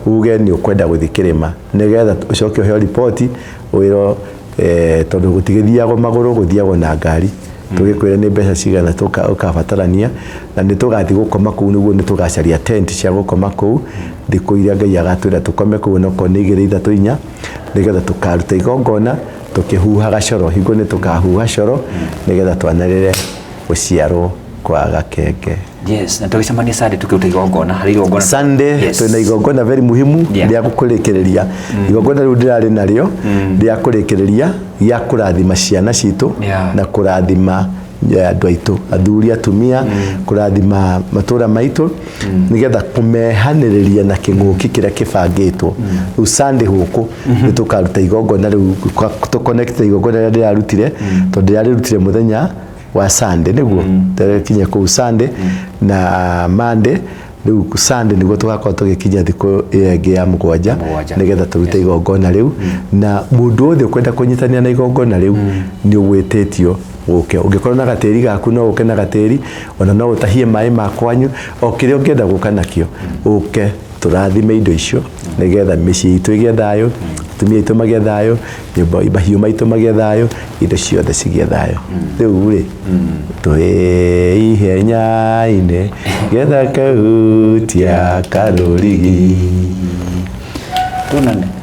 uge nĩ ũkwenda gũthiĩ kĩrĩma, nĩgetha ũcoke ũheo riboti, wĩrwo, tondũ gũtigĩthiagwo magũrũ, gũthiagwo na ngari. Tũgĩkwĩre nĩ mbeca cigana ũkabatarania, na nĩ tũgathiĩ gũkoma kũu, nĩguo nĩ tũgacaria tent cia gũkoma kũu thikũ iria Ngai agatwĩra tũkome kũu, onokorwo nĩ igĩrĩ, ithatũ, inya, nĩgetha tũkaruta igongona tũkĩhuhaga coro. Hingo nĩ tũkahuha coro nĩgetha twanĩrĩre gũciarwo kwa gakenge. Yes, na tũgĩcemania Sunday tũkĩruta igongona harĩ igongona. Sunday twĩna igongona very muhimu rĩa kũrĩkĩrĩria. Igongona rĩu ndĩrarĩ narĩo rĩa kũrĩkĩrĩria gĩa kũrathima ciana citũ na kũrathima andũ aitũ, athuri, atumia, kũrathima matũra maitũ, nĩgetha kũmehanĩrĩria na kĩng'ũki kĩrĩa kĩbangĩtwo. Rĩu Sunday gũkũ nĩ tũkaruta igongona rĩu tũ connect igongona rĩrĩa ndĩrarutire, tondũ ndĩrarĩrutire mũthenya wa Sunday nĩguo tũkinye kũu Sunday na Monday. Rĩu Sunday nĩguo tũgakorwo tũgĩkinya thikũ ĩyo ĩngĩ ya mũgwanja, Mũgwanja. Nĩgetha tũrute igongona rĩu, na mũndũ wothe ũkwenda kũnyitanĩra na igongona rĩu nĩ ũgwĩtĩtio ũke. Ũngĩkorwo na gatĩri gaku, no ũke na gatĩri, ona no ũtahie maĩ ma kwanyu, o kĩrĩa ũngĩenda gũka nakĩo, ũke tũrathime indo icio nĩgetha mĩciĩ itũ ĩgĩe thayũ, atumia aitũ magĩe thayũ, nyũmba, mahiũ maitũ magĩe thayũ, indo ciothe cigĩe thayũ. Rĩu rĩ, twĩ ihenya-inĩ getha kahutia karũrigi. Tuonane.